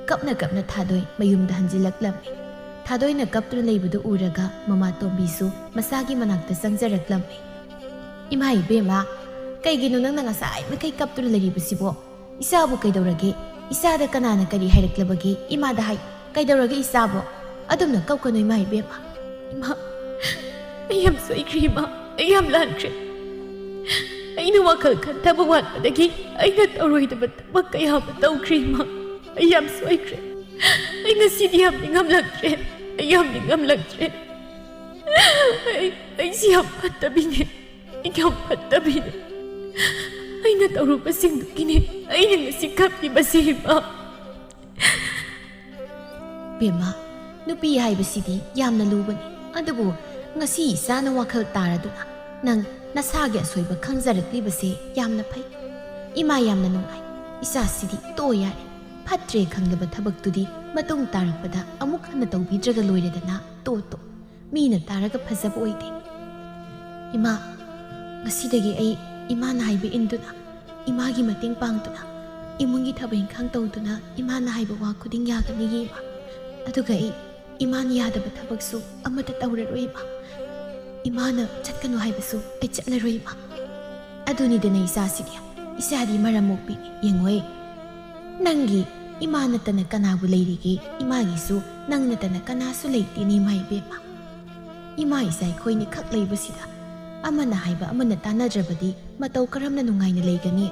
ꯀꯞꯅ ꯀꯞꯅ ꯊꯥꯗꯣꯏ ꯃꯌꯨꯝꯗ ꯍꯟꯖꯤꯜꯂꯛꯂꯝꯃꯤ꯫ ꯊꯥꯗꯣꯏꯅ ꯀꯞꯇꯨꯅ ꯂꯩꯕꯗꯨ ꯎꯔꯒ ꯃꯃꯥ ꯇꯣꯝꯕꯤꯁꯨ ꯃꯁꯥꯒꯤ ꯃꯅꯥꯛꯇ ꯆꯪꯖꯔꯛꯂꯝꯃꯤ꯫ "ꯏꯃꯥ ꯏꯕꯦꯝꯃ, ꯀꯩꯒꯤꯅꯣ ꯅꯪꯅ ꯉꯁꯥꯏ ꯃꯈꯩ ꯀꯞꯇꯨꯅ ꯂꯩꯔꯤꯕꯁꯤꯕꯣ? ꯏꯆꯥꯕꯨ ꯀꯩꯗꯧꯔꯒꯦ? ꯏꯆꯥꯗ ꯀꯅꯥꯅ ꯀꯔꯤ ꯍꯥꯏꯔꯛꯂꯕꯒꯦ? ꯏꯃꯥꯗ ꯍꯥꯏ, ꯀꯩꯗꯧꯔꯒꯦ ꯏꯆꯥꯕꯣ? ꯑꯗꯨꯝꯅ ꯀꯞꯀꯅꯨ ꯏꯃꯥ ꯏꯕꯦꯝꯃ꯫" "ꯏꯃꯥ, ꯑꯩ ꯌꯥꯝ ꯁꯣꯏꯈ꯭ꯔꯦ ꯏꯃꯥ, ꯑꯩ ꯌꯥꯝ ꯂꯥꯟꯈ꯭ꯔꯦ꯫ ꯑꯩꯅ ꯋꯥꯈꯜ ꯈꯟꯊꯕ ꯋꯥꯠꯄꯗꯒꯤ ꯑꯩꯅ ꯇꯧꯔꯣꯏꯗꯕ ꯊꯕꯛ ꯀꯌꯥ ꯑꯃ ꯇꯧꯈ꯭ꯔꯦ ꯏꯃꯥ꯫ ꯑꯩ ꯌꯥꯝ ꯁꯣꯏꯈ꯭ꯔꯦ꯫ ꯑꯩ ꯉꯁꯤꯗꯤ ꯌꯥꯝ ꯅꯤꯡꯉꯝꯂꯛꯇ꯭ꯔꯦ꯫ ꯑꯩ ꯌꯥꯝ ꯅꯤꯡꯉꯝꯂꯛꯇ꯭ꯔꯦ꯫ ꯑꯩ, ꯑꯩꯁꯤ ꯌꯥꯝ ꯐꯠꯇꯕꯤꯅꯦ꯫ ꯑꯩ ꯌꯥꯝ ꯐꯠꯇꯕꯤꯅꯦ꯫ ꯑꯩꯅ ꯇꯧꯔꯨꯕꯁꯤꯡꯗꯨꯒꯤꯅꯦ ꯑꯩꯅ ꯉꯁꯤ ꯀꯞꯂꯤꯕꯁꯤ ꯏꯃꯥ꯫" "ꯕꯦꯝꯃ, ꯅꯨꯄꯤ ꯍꯥꯏꯕꯁꯤꯗꯤ ꯌꯥꯝꯅ ꯂꯨꯕꯅꯤ꯫ ꯑꯗꯨꯕꯨ ꯉꯁꯤ ꯏꯆꯥꯅ ꯋꯥꯈꯜ ꯇꯥꯔꯗꯨꯅ ꯅꯪ ꯅꯁꯥꯒꯤ ꯑꯁꯣꯏꯕ ꯈꯪꯖꯔꯛꯂꯤꯕꯁꯦ ꯌꯥꯝꯅ ꯐꯩ꯫ ꯏꯃꯥ ꯌꯥꯝꯅ ꯅꯨꯡꯉꯥꯏ꯫ ꯏꯆꯥꯁꯤꯗꯤ ꯇꯣꯛꯑꯣ ꯌꯥꯔꯦ꯫ ꯐꯠꯇ꯭ꯔꯦ ꯈꯪꯂꯕ ꯊꯕꯛꯇꯨꯗꯤ ꯃꯇꯨꯡ ꯇꯥꯔꯛꯄꯗ ꯑꯃꯨꯛ ꯍꯟꯅ ꯇꯧꯕꯤꯗ꯭ꯔꯒ ꯂꯣꯏꯔꯦꯗꯅ꯫ ꯇꯣꯛꯑꯣ, ꯇꯣꯛꯑꯣ꯫ ꯃꯤꯅ ꯇꯥꯔꯒ ꯐꯖꯕ ꯑꯣꯏꯗꯦ꯫ ꯏꯃꯥ, ꯉꯁꯤꯗꯒꯤ ꯑꯩ ꯏꯃꯥꯅ ꯍꯥꯏꯕ ꯏꯟꯗꯨꯅ, ꯏꯃꯥꯒꯤ ꯃꯇꯦꯡ ꯄꯥꯡꯗꯨꯅ, ꯏꯃꯨꯡꯒꯤ ꯊꯕꯛ ꯏꯪꯈꯥꯡ ꯇꯧꯗꯨꯅ ꯏꯃꯥꯅ ꯍꯥꯏꯕ ꯋꯥ ꯈꯨꯗꯤꯡ ꯌꯥꯒꯅꯤꯌꯦ ꯏꯃꯥ꯫ ꯑꯗꯨꯒ ꯑꯩ ꯏꯃꯥꯅ ꯌꯥꯗꯕ ꯊꯕꯛꯁꯨ ꯑꯃꯠꯇ ꯇꯧꯔꯔꯣꯏ ꯏꯃꯥ꯫ ꯏꯃꯥꯅ ꯆꯠꯀꯅꯨ ꯍꯥꯏꯕꯁꯨ ꯑꯩ ꯆꯠꯂꯔꯣꯏ ꯏꯃꯥ꯫" "ꯑꯗꯨꯅꯤꯗꯅ ꯏꯆꯥꯁꯤꯗꯤ, ꯏꯆꯥꯗꯤ ꯃꯔꯝ ꯃꯣꯛꯄꯤꯅꯤ꯫ ꯌꯦꯡꯉꯣꯏ, ꯅꯪꯒꯤ ꯏꯃꯥ ꯅꯠꯇꯅ ꯀꯅꯥꯕꯨ ꯂꯩꯔꯤꯒꯦ? ꯏꯃꯥꯒꯤꯁꯨ ꯅꯪ ꯅꯠꯇꯅ ꯀꯅꯥꯁꯨ ꯂꯩꯇꯦꯅꯦ ꯏꯃꯥ ꯏꯕꯦꯝꯃ꯫ ꯏꯃꯥ ꯏꯆꯥ ꯑꯩꯈꯣꯏꯅꯤ ꯈꯛ ꯂꯩꯕꯁꯤꯗ ꯑꯃꯅ ꯍꯥꯏꯕ ꯑꯃꯅ ꯇꯥꯟꯅꯗ꯭ꯔꯕꯗꯤ ꯃꯇꯧ ꯀꯔꯝꯅ ꯅꯨꯡꯉꯥꯏꯅ ꯂꯩꯒꯅꯤ?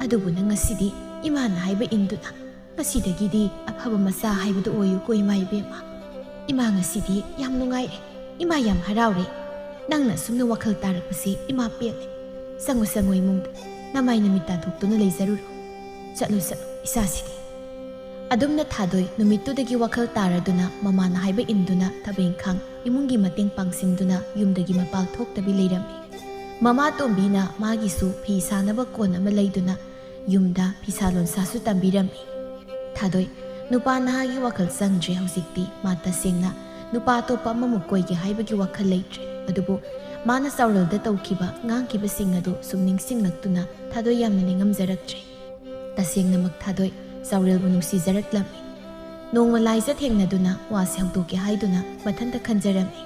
ꯑꯗꯨꯕꯨ ꯅꯪ ꯉꯁꯤꯗꯤ ꯏꯃꯥꯅ ꯍꯥꯏꯕ ꯏꯟꯗꯨꯅ ꯉꯁꯤꯗꯒꯤꯗꯤ ꯑꯐꯕ ꯃꯆꯥ ꯍꯥꯏꯕꯗꯨ ꯑꯣꯏꯌꯨꯀꯣ ꯏꯃꯥ ꯏꯕꯦꯝꯃ꯫ ꯏꯃꯥ ꯉꯁꯤꯗꯤ ꯌꯥꯝ ꯅꯨꯡꯉꯥꯏꯔꯦ, ꯏꯃꯥ ꯌꯥꯝ ꯍꯔꯥꯎꯔꯦ꯫ ꯅꯪꯅ ꯑꯁꯨꯝꯅ ꯋꯥꯈꯜ ꯇꯥꯔꯛꯄꯁꯤ ꯏꯃꯥ ꯄꯦꯜꯂꯦ꯫ ꯆꯪꯉꯨ, ꯆꯪꯉꯨ ꯏꯃꯨꯡꯗ, ꯅꯃꯥꯏ ꯅꯃꯤꯠ ꯇꯥꯊꯣꯛꯇꯨꯅ ꯂꯩꯖꯔꯨꯔꯣ꯫ ꯆꯠꯂꯨ, ꯆꯠꯂꯨ ꯏꯆꯥꯁꯤꯗꯤ꯫" ꯑꯗꯨꯝꯅ ꯊꯥꯗꯣꯏ ꯅꯨꯃꯤꯠꯇꯨꯗꯒꯤ ꯋꯥꯈꯜ ꯇꯥꯔꯗꯨꯅ ꯃꯃꯥꯅ ꯍꯥꯏꯕ ꯏꯟꯗꯨꯅ ꯊꯕꯛ ꯏꯪꯈꯥꯡ ꯏꯃꯨꯡꯒꯤ ꯃꯇꯦꯡ ꯄꯥꯡꯁꯤꯟꯗꯨꯅ ꯌꯨꯝꯗꯒꯤ ꯃꯄꯥꯜ ꯊꯣꯛꯇꯕꯤ ꯂꯩꯔꯝꯃꯤ꯫ ꯃꯃꯥ ꯇꯣꯝꯕꯤꯅ ꯃꯥꯒꯤꯁꯨ ꯐꯤ ꯁꯥꯅꯕ ꯀꯣꯟ ꯑꯃ ꯂꯩꯗꯨꯅ ꯌꯨꯝꯗ ꯐꯤꯁꯥ ꯂꯣꯟꯁꯥꯁꯨ ꯇꯝꯕꯤꯔꯝꯃꯤ꯫ ꯊꯥꯗꯣꯏ, ꯅꯨꯄꯥ ꯅꯍꯥꯒꯤ ꯋꯥꯈꯜ ꯆꯪꯗ꯭ꯔꯦ ꯍꯧꯖꯤꯛꯇꯤ꯫ ꯃꯥ ꯇꯁꯦꯡꯅ ꯅꯨꯄꯥ ꯑꯇꯣꯞꯄ ꯑꯃꯃꯨꯛ ꯀꯣꯏꯒꯦ ꯍꯥꯏꯕꯒꯤ ꯋꯥꯈꯜ ꯂꯩꯇ꯭ꯔꯦ꯫ ꯑꯗꯨꯕꯨ ꯃꯥꯅ ꯆꯥꯎꯔꯦꯜꯗ ꯇꯧꯈꯤꯕ, ꯉꯥꯡꯈꯤꯕꯁꯤꯡ ꯑꯗꯨ ꯁꯨꯝ ꯅꯤꯡꯁꯤꯡꯂꯛꯇꯨꯅ ꯊꯥꯗꯣꯏ ꯌꯥꯝꯅ ꯅꯤꯡꯉꯝꯖꯔꯛꯇ꯭ꯔꯦ꯫ ꯇꯁꯦꯡꯅꯃꯛ ꯊꯥꯗꯣꯏ ꯆꯥꯎꯔꯦꯜꯕꯨ ꯅꯨꯡꯁꯤꯖꯔꯛꯂꯝꯃꯤ꯫ ꯅꯣꯡꯃ ꯂꯥꯏꯖ ꯊꯦꯡꯅꯗꯨꯅ ꯋꯥꯁꯦ ꯍꯧꯗꯣꯛꯀꯦ ꯍꯥꯏꯗꯨꯅ ꯃꯊꯟꯇ ꯈꯟꯖꯔꯝꯃꯤ꯫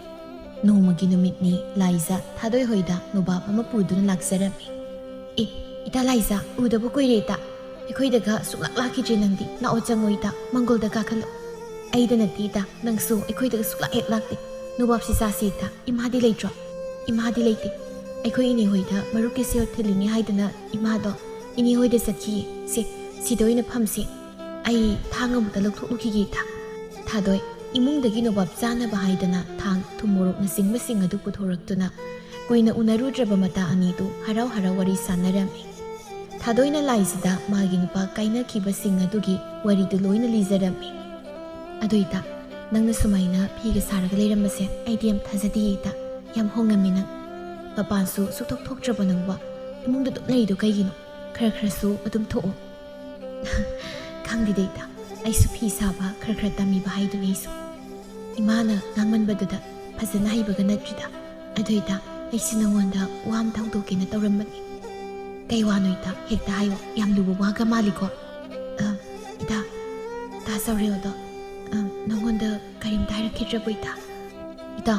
ꯅꯣꯡꯃꯒꯤ ꯅꯨꯃꯤꯠꯅꯤ ꯂꯥꯏꯖ ꯊꯥꯗꯣꯏ ꯍꯣꯏꯗ ꯅꯣꯕꯥꯞ ꯑꯃ ꯄꯨꯗꯨꯅ ꯂꯥꯛꯆꯔꯝꯃꯤ꯫ "ꯑꯦ, ꯏꯇꯥ ꯂꯥꯏꯖ, ꯎꯗꯕ ꯀꯨꯏꯔꯦ ꯏꯇꯥ꯫ ꯑꯩꯈꯣꯏꯗꯒ ꯁꯨꯛꯂꯥꯛ ꯂꯥꯛꯈꯤꯗ꯭ꯔꯦ ꯅꯪꯗꯤ꯫ ꯂꯥꯛꯑꯣ, ꯆꯪꯉꯣ ꯏꯇꯥ, ꯃꯪꯒꯣꯜꯗ ꯀꯥꯈꯠꯂꯣ꯫ ꯑꯩꯗ ꯅꯠꯇꯦ ꯏꯇꯥ, ꯅꯪꯁꯨ ꯑꯩꯈꯣꯏꯗꯒ ꯁꯨꯛꯂꯥꯛ ꯍꯦꯛ ꯂꯥꯛꯇꯦ꯫ ꯅꯣꯕꯥꯞꯁꯤ ꯆꯥꯁꯤ ꯏꯇꯥ꯫ ꯏꯃꯥꯗꯤ ꯂꯩꯇ꯭ꯔꯣ?" "ꯏꯃꯥꯗꯤ ꯂꯩꯇꯦ꯫ ꯑꯩꯈꯣꯏ ꯏꯅꯦ ꯍꯣꯏꯗ ꯃꯔꯨꯞꯀꯤ ꯁꯦꯜ ꯊꯤꯜꯂꯤꯅꯤ ꯍꯥꯏꯗꯅ ꯏꯃꯥꯗꯣ ꯏꯅꯦ ꯍꯣꯏꯗ ꯆꯠꯈꯤꯌꯦ꯫ ꯁꯦ, ꯁꯤꯗ ꯑꯣꯏꯅ ꯐꯝꯁꯤ꯫ ꯑꯩ ꯊꯥꯡ ꯑꯃꯨꯛꯇ ꯂꯧꯊꯣꯛꯂꯨꯈꯤꯒꯦ ꯏꯇꯥ꯫" ꯊꯥꯗꯣꯏ ꯏꯃꯨꯡꯗꯒꯤ ꯅꯣꯕꯥꯞ ꯆꯥꯅꯕ ꯍꯥꯏꯗꯅ ꯊꯥꯡ, ꯊꯨꯝ ꯃꯣꯔꯣꯛꯅꯆꯤꯡꯕꯁꯤꯡ ꯑꯗꯨ ꯄꯨꯊꯣꯔꯛꯇꯨꯅ ꯀꯨꯏꯅ ꯎꯅꯔꯨꯗ꯭ꯔꯕ ꯃꯇꯥ ꯑꯅꯤꯗꯨ ꯍꯔꯥꯎ ꯍꯔꯥꯎ ꯋꯥꯔꯤ ꯁꯥꯟꯅꯔꯝꯃꯤ꯫ ꯊꯥꯗꯣꯏꯅ ꯂꯥꯏꯖꯗ ꯃꯥꯒꯤ ꯅꯨꯄꯥ ꯀꯥꯏꯅꯈꯤꯕꯁꯤꯡ ꯑꯗꯨꯒꯤ ꯋꯥꯔꯤꯗꯨ ꯂꯣꯏꯅ ꯂꯤꯖꯔꯝꯃꯤ꯫ "ꯑꯗꯨ ꯏꯇꯥ, ꯅꯪꯅ ꯁꯨꯃꯥꯏꯅ ꯐꯤꯒ ꯁꯥꯔꯒ ꯂꯩꯔꯝꯕꯁꯦ ꯑꯩꯗꯤ ꯌꯥꯝ ꯊꯥꯖꯗꯤꯌꯦ ꯏꯇꯥ꯫ ꯌꯥꯝ ꯍꯣꯡꯉꯝꯃꯤ ꯅꯪ꯫ ꯃꯄꯥꯟꯁꯨ ꯁꯨꯛꯊꯣꯛ ꯊꯣꯛꯇ꯭ꯔꯕ ꯅꯪꯕꯣ꯫ ꯏꯃꯨꯡꯗ ꯑꯗꯨꯝ ꯂꯩꯔꯤꯗꯣ ꯀꯩꯒꯤꯅꯣ? ꯈꯔ ꯈꯔꯁꯨ ꯑꯗꯨꯝ ꯊꯣꯛꯑꯣ꯫" "ꯈꯪꯗꯦꯗ ꯏꯇꯥ, ꯑꯩꯁꯨ ꯐꯤ ꯁꯥꯕ ꯈꯔ ꯈꯔ ꯇꯝꯃꯤꯕ ꯍꯥꯏꯗꯨꯅꯤ ꯑꯩꯁꯨ꯫ ꯏꯃꯥꯅ ꯉꯥꯡꯃꯟꯕꯗꯨꯗ ꯐꯖꯅ ꯍꯩꯕꯒ ꯅꯠꯇ꯭ꯔꯤꯗ꯫ ꯑꯗꯨ ꯏꯇꯥ, ꯑꯩꯁꯨ ꯅꯉꯣꯟꯗ ꯋꯥ ꯑꯝꯇ ꯍꯧꯗꯣꯛꯀꯦꯅ ꯇꯧꯔꯝꯕꯅꯤ꯫" "ꯀꯩ ꯋꯥꯅꯣ ꯏꯇꯥ? ꯍꯦꯛꯇ ꯍꯥꯏꯌꯣ꯫ ꯌꯥꯝ ꯂꯨꯕ ꯋꯥꯒ ꯃꯥꯜꯂꯤꯀꯣ꯫" "ꯑ, ꯏꯇꯥ, ꯇꯥ ꯆꯥꯎꯔꯦꯜꯗꯣ, ꯑ, ꯅꯉꯣꯟꯗ ꯀꯔꯤꯝꯇ ꯍꯥꯏꯔꯛꯈꯤꯗ꯭ꯔꯕꯣ ꯏꯇꯥ?" "ꯏꯇꯥ,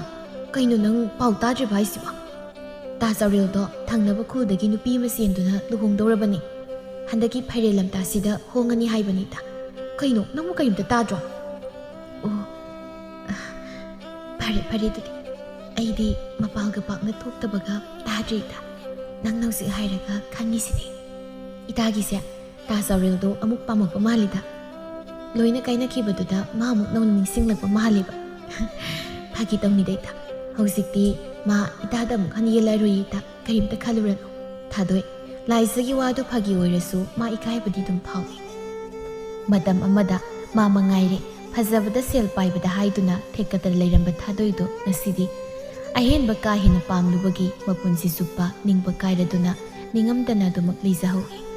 ꯀꯩꯅꯣ ꯅꯪ ꯄꯥꯎ ꯇꯥꯗ꯭ꯔꯤꯕ ꯍꯥꯏꯁꯤꯕꯣ?" "ꯇꯥ ꯆꯥꯎꯔꯦꯜꯗꯣ ꯊꯪꯅꯕ ꯈꯨꯜꯗꯒꯤ ꯅꯨꯄꯤ ꯑꯃ ꯆꯦꯟꯗꯨꯅ ꯂꯨꯍꯣꯡꯗꯧꯔꯕꯅꯤ꯫ ꯍꯟꯗꯛꯀꯤ ꯐꯥꯏꯔꯦꯜ ꯂꯝꯇꯥꯁꯤꯗ ꯍꯣꯡꯉꯅꯤ ꯍꯥꯏꯕꯅꯤ ꯏꯇꯥ꯫" "ꯀꯩꯅꯣ, ꯅꯪꯕꯨ ꯀꯔꯤꯝꯇ ꯇꯥꯗ꯭ꯔꯣ?" "ꯑꯣ, ꯑ, ꯐꯔꯦ, ꯐꯔꯦ ꯑꯗꯨꯗꯤ꯫ ꯑꯩꯗꯤ ꯃꯄꯥꯜꯒ ꯄꯥꯛꯅ ꯊꯣꯛꯇꯕꯒ ꯇꯥꯗ꯭ꯔꯦ ꯏꯇꯥ꯫ ꯅꯪꯅ ꯍꯧꯖꯤꯛ ꯍꯥꯏꯔꯒ ꯈꯪꯉꯤꯁꯤꯅꯤ꯫" "ꯏꯇꯥꯒꯤꯁꯦ ꯇꯥ ꯆꯥꯎꯔꯦꯜꯗꯣ ꯑꯃꯨꯛ ꯄꯥꯝꯃꯛꯄ ꯃꯥꯜꯂꯤꯗ꯫ ꯂꯣꯏꯅ ꯀꯥꯏꯅꯈꯤꯕꯗꯨꯗ ꯃꯥ ꯑꯃꯨꯛ ꯅꯧꯅ ꯅꯤꯡꯁꯤꯡꯂꯛꯄ ꯃꯥꯜꯂꯦꯕ꯫" "ꯐꯥꯒꯤ ꯇꯧꯅꯤꯗ ꯏꯇꯥ꯫ ꯍꯧꯖꯤꯛꯇꯤ ꯃꯥ ꯏꯇꯥꯗ ꯑꯃꯨꯛ ꯍꯟꯅ ꯌꯦꯜꯂꯔꯣꯏ ꯏꯇꯥ꯫ ꯀꯔꯤꯝꯇ ꯈꯜꯂꯨꯔꯅꯨ꯫" ꯊꯥꯗꯣꯏ ꯂꯥꯏꯖꯒꯤ ꯋꯥꯗꯨ ꯐꯥꯒꯤ ꯑꯣꯏꯔꯁꯨ ꯃꯥ ꯏꯀꯥꯏꯕꯗꯤ ꯑꯗꯨꯝ ꯐꯥꯎꯏ꯫ ꯃꯇꯝ ꯑꯃꯗ ꯃꯥ ꯃꯉꯥꯏꯔꯦ ꯐꯖꯕꯗ ꯁꯦꯜ ꯄꯥꯏꯕꯗ ꯍꯥꯏꯗꯨꯅ ꯊꯦꯛꯀꯠꯇꯅ ꯂꯩꯔꯝꯕ ꯊꯥꯗꯣꯏꯗꯣ ꯉꯁꯤꯗꯤ ꯑꯍꯦꯟꯕ ꯀꯥ ꯍꯦꯟꯅ ꯄꯥꯝꯂꯨꯕꯒꯤ ꯃꯄꯨꯟꯁꯤ ꯆꯨꯞꯄ ꯅꯤꯡꯕ ꯀꯥꯏꯔꯗꯨꯅ ꯅꯤꯡꯉꯝꯗꯅ ꯑꯗꯨꯃꯛ ꯂꯩꯖꯍꯧꯏ꯫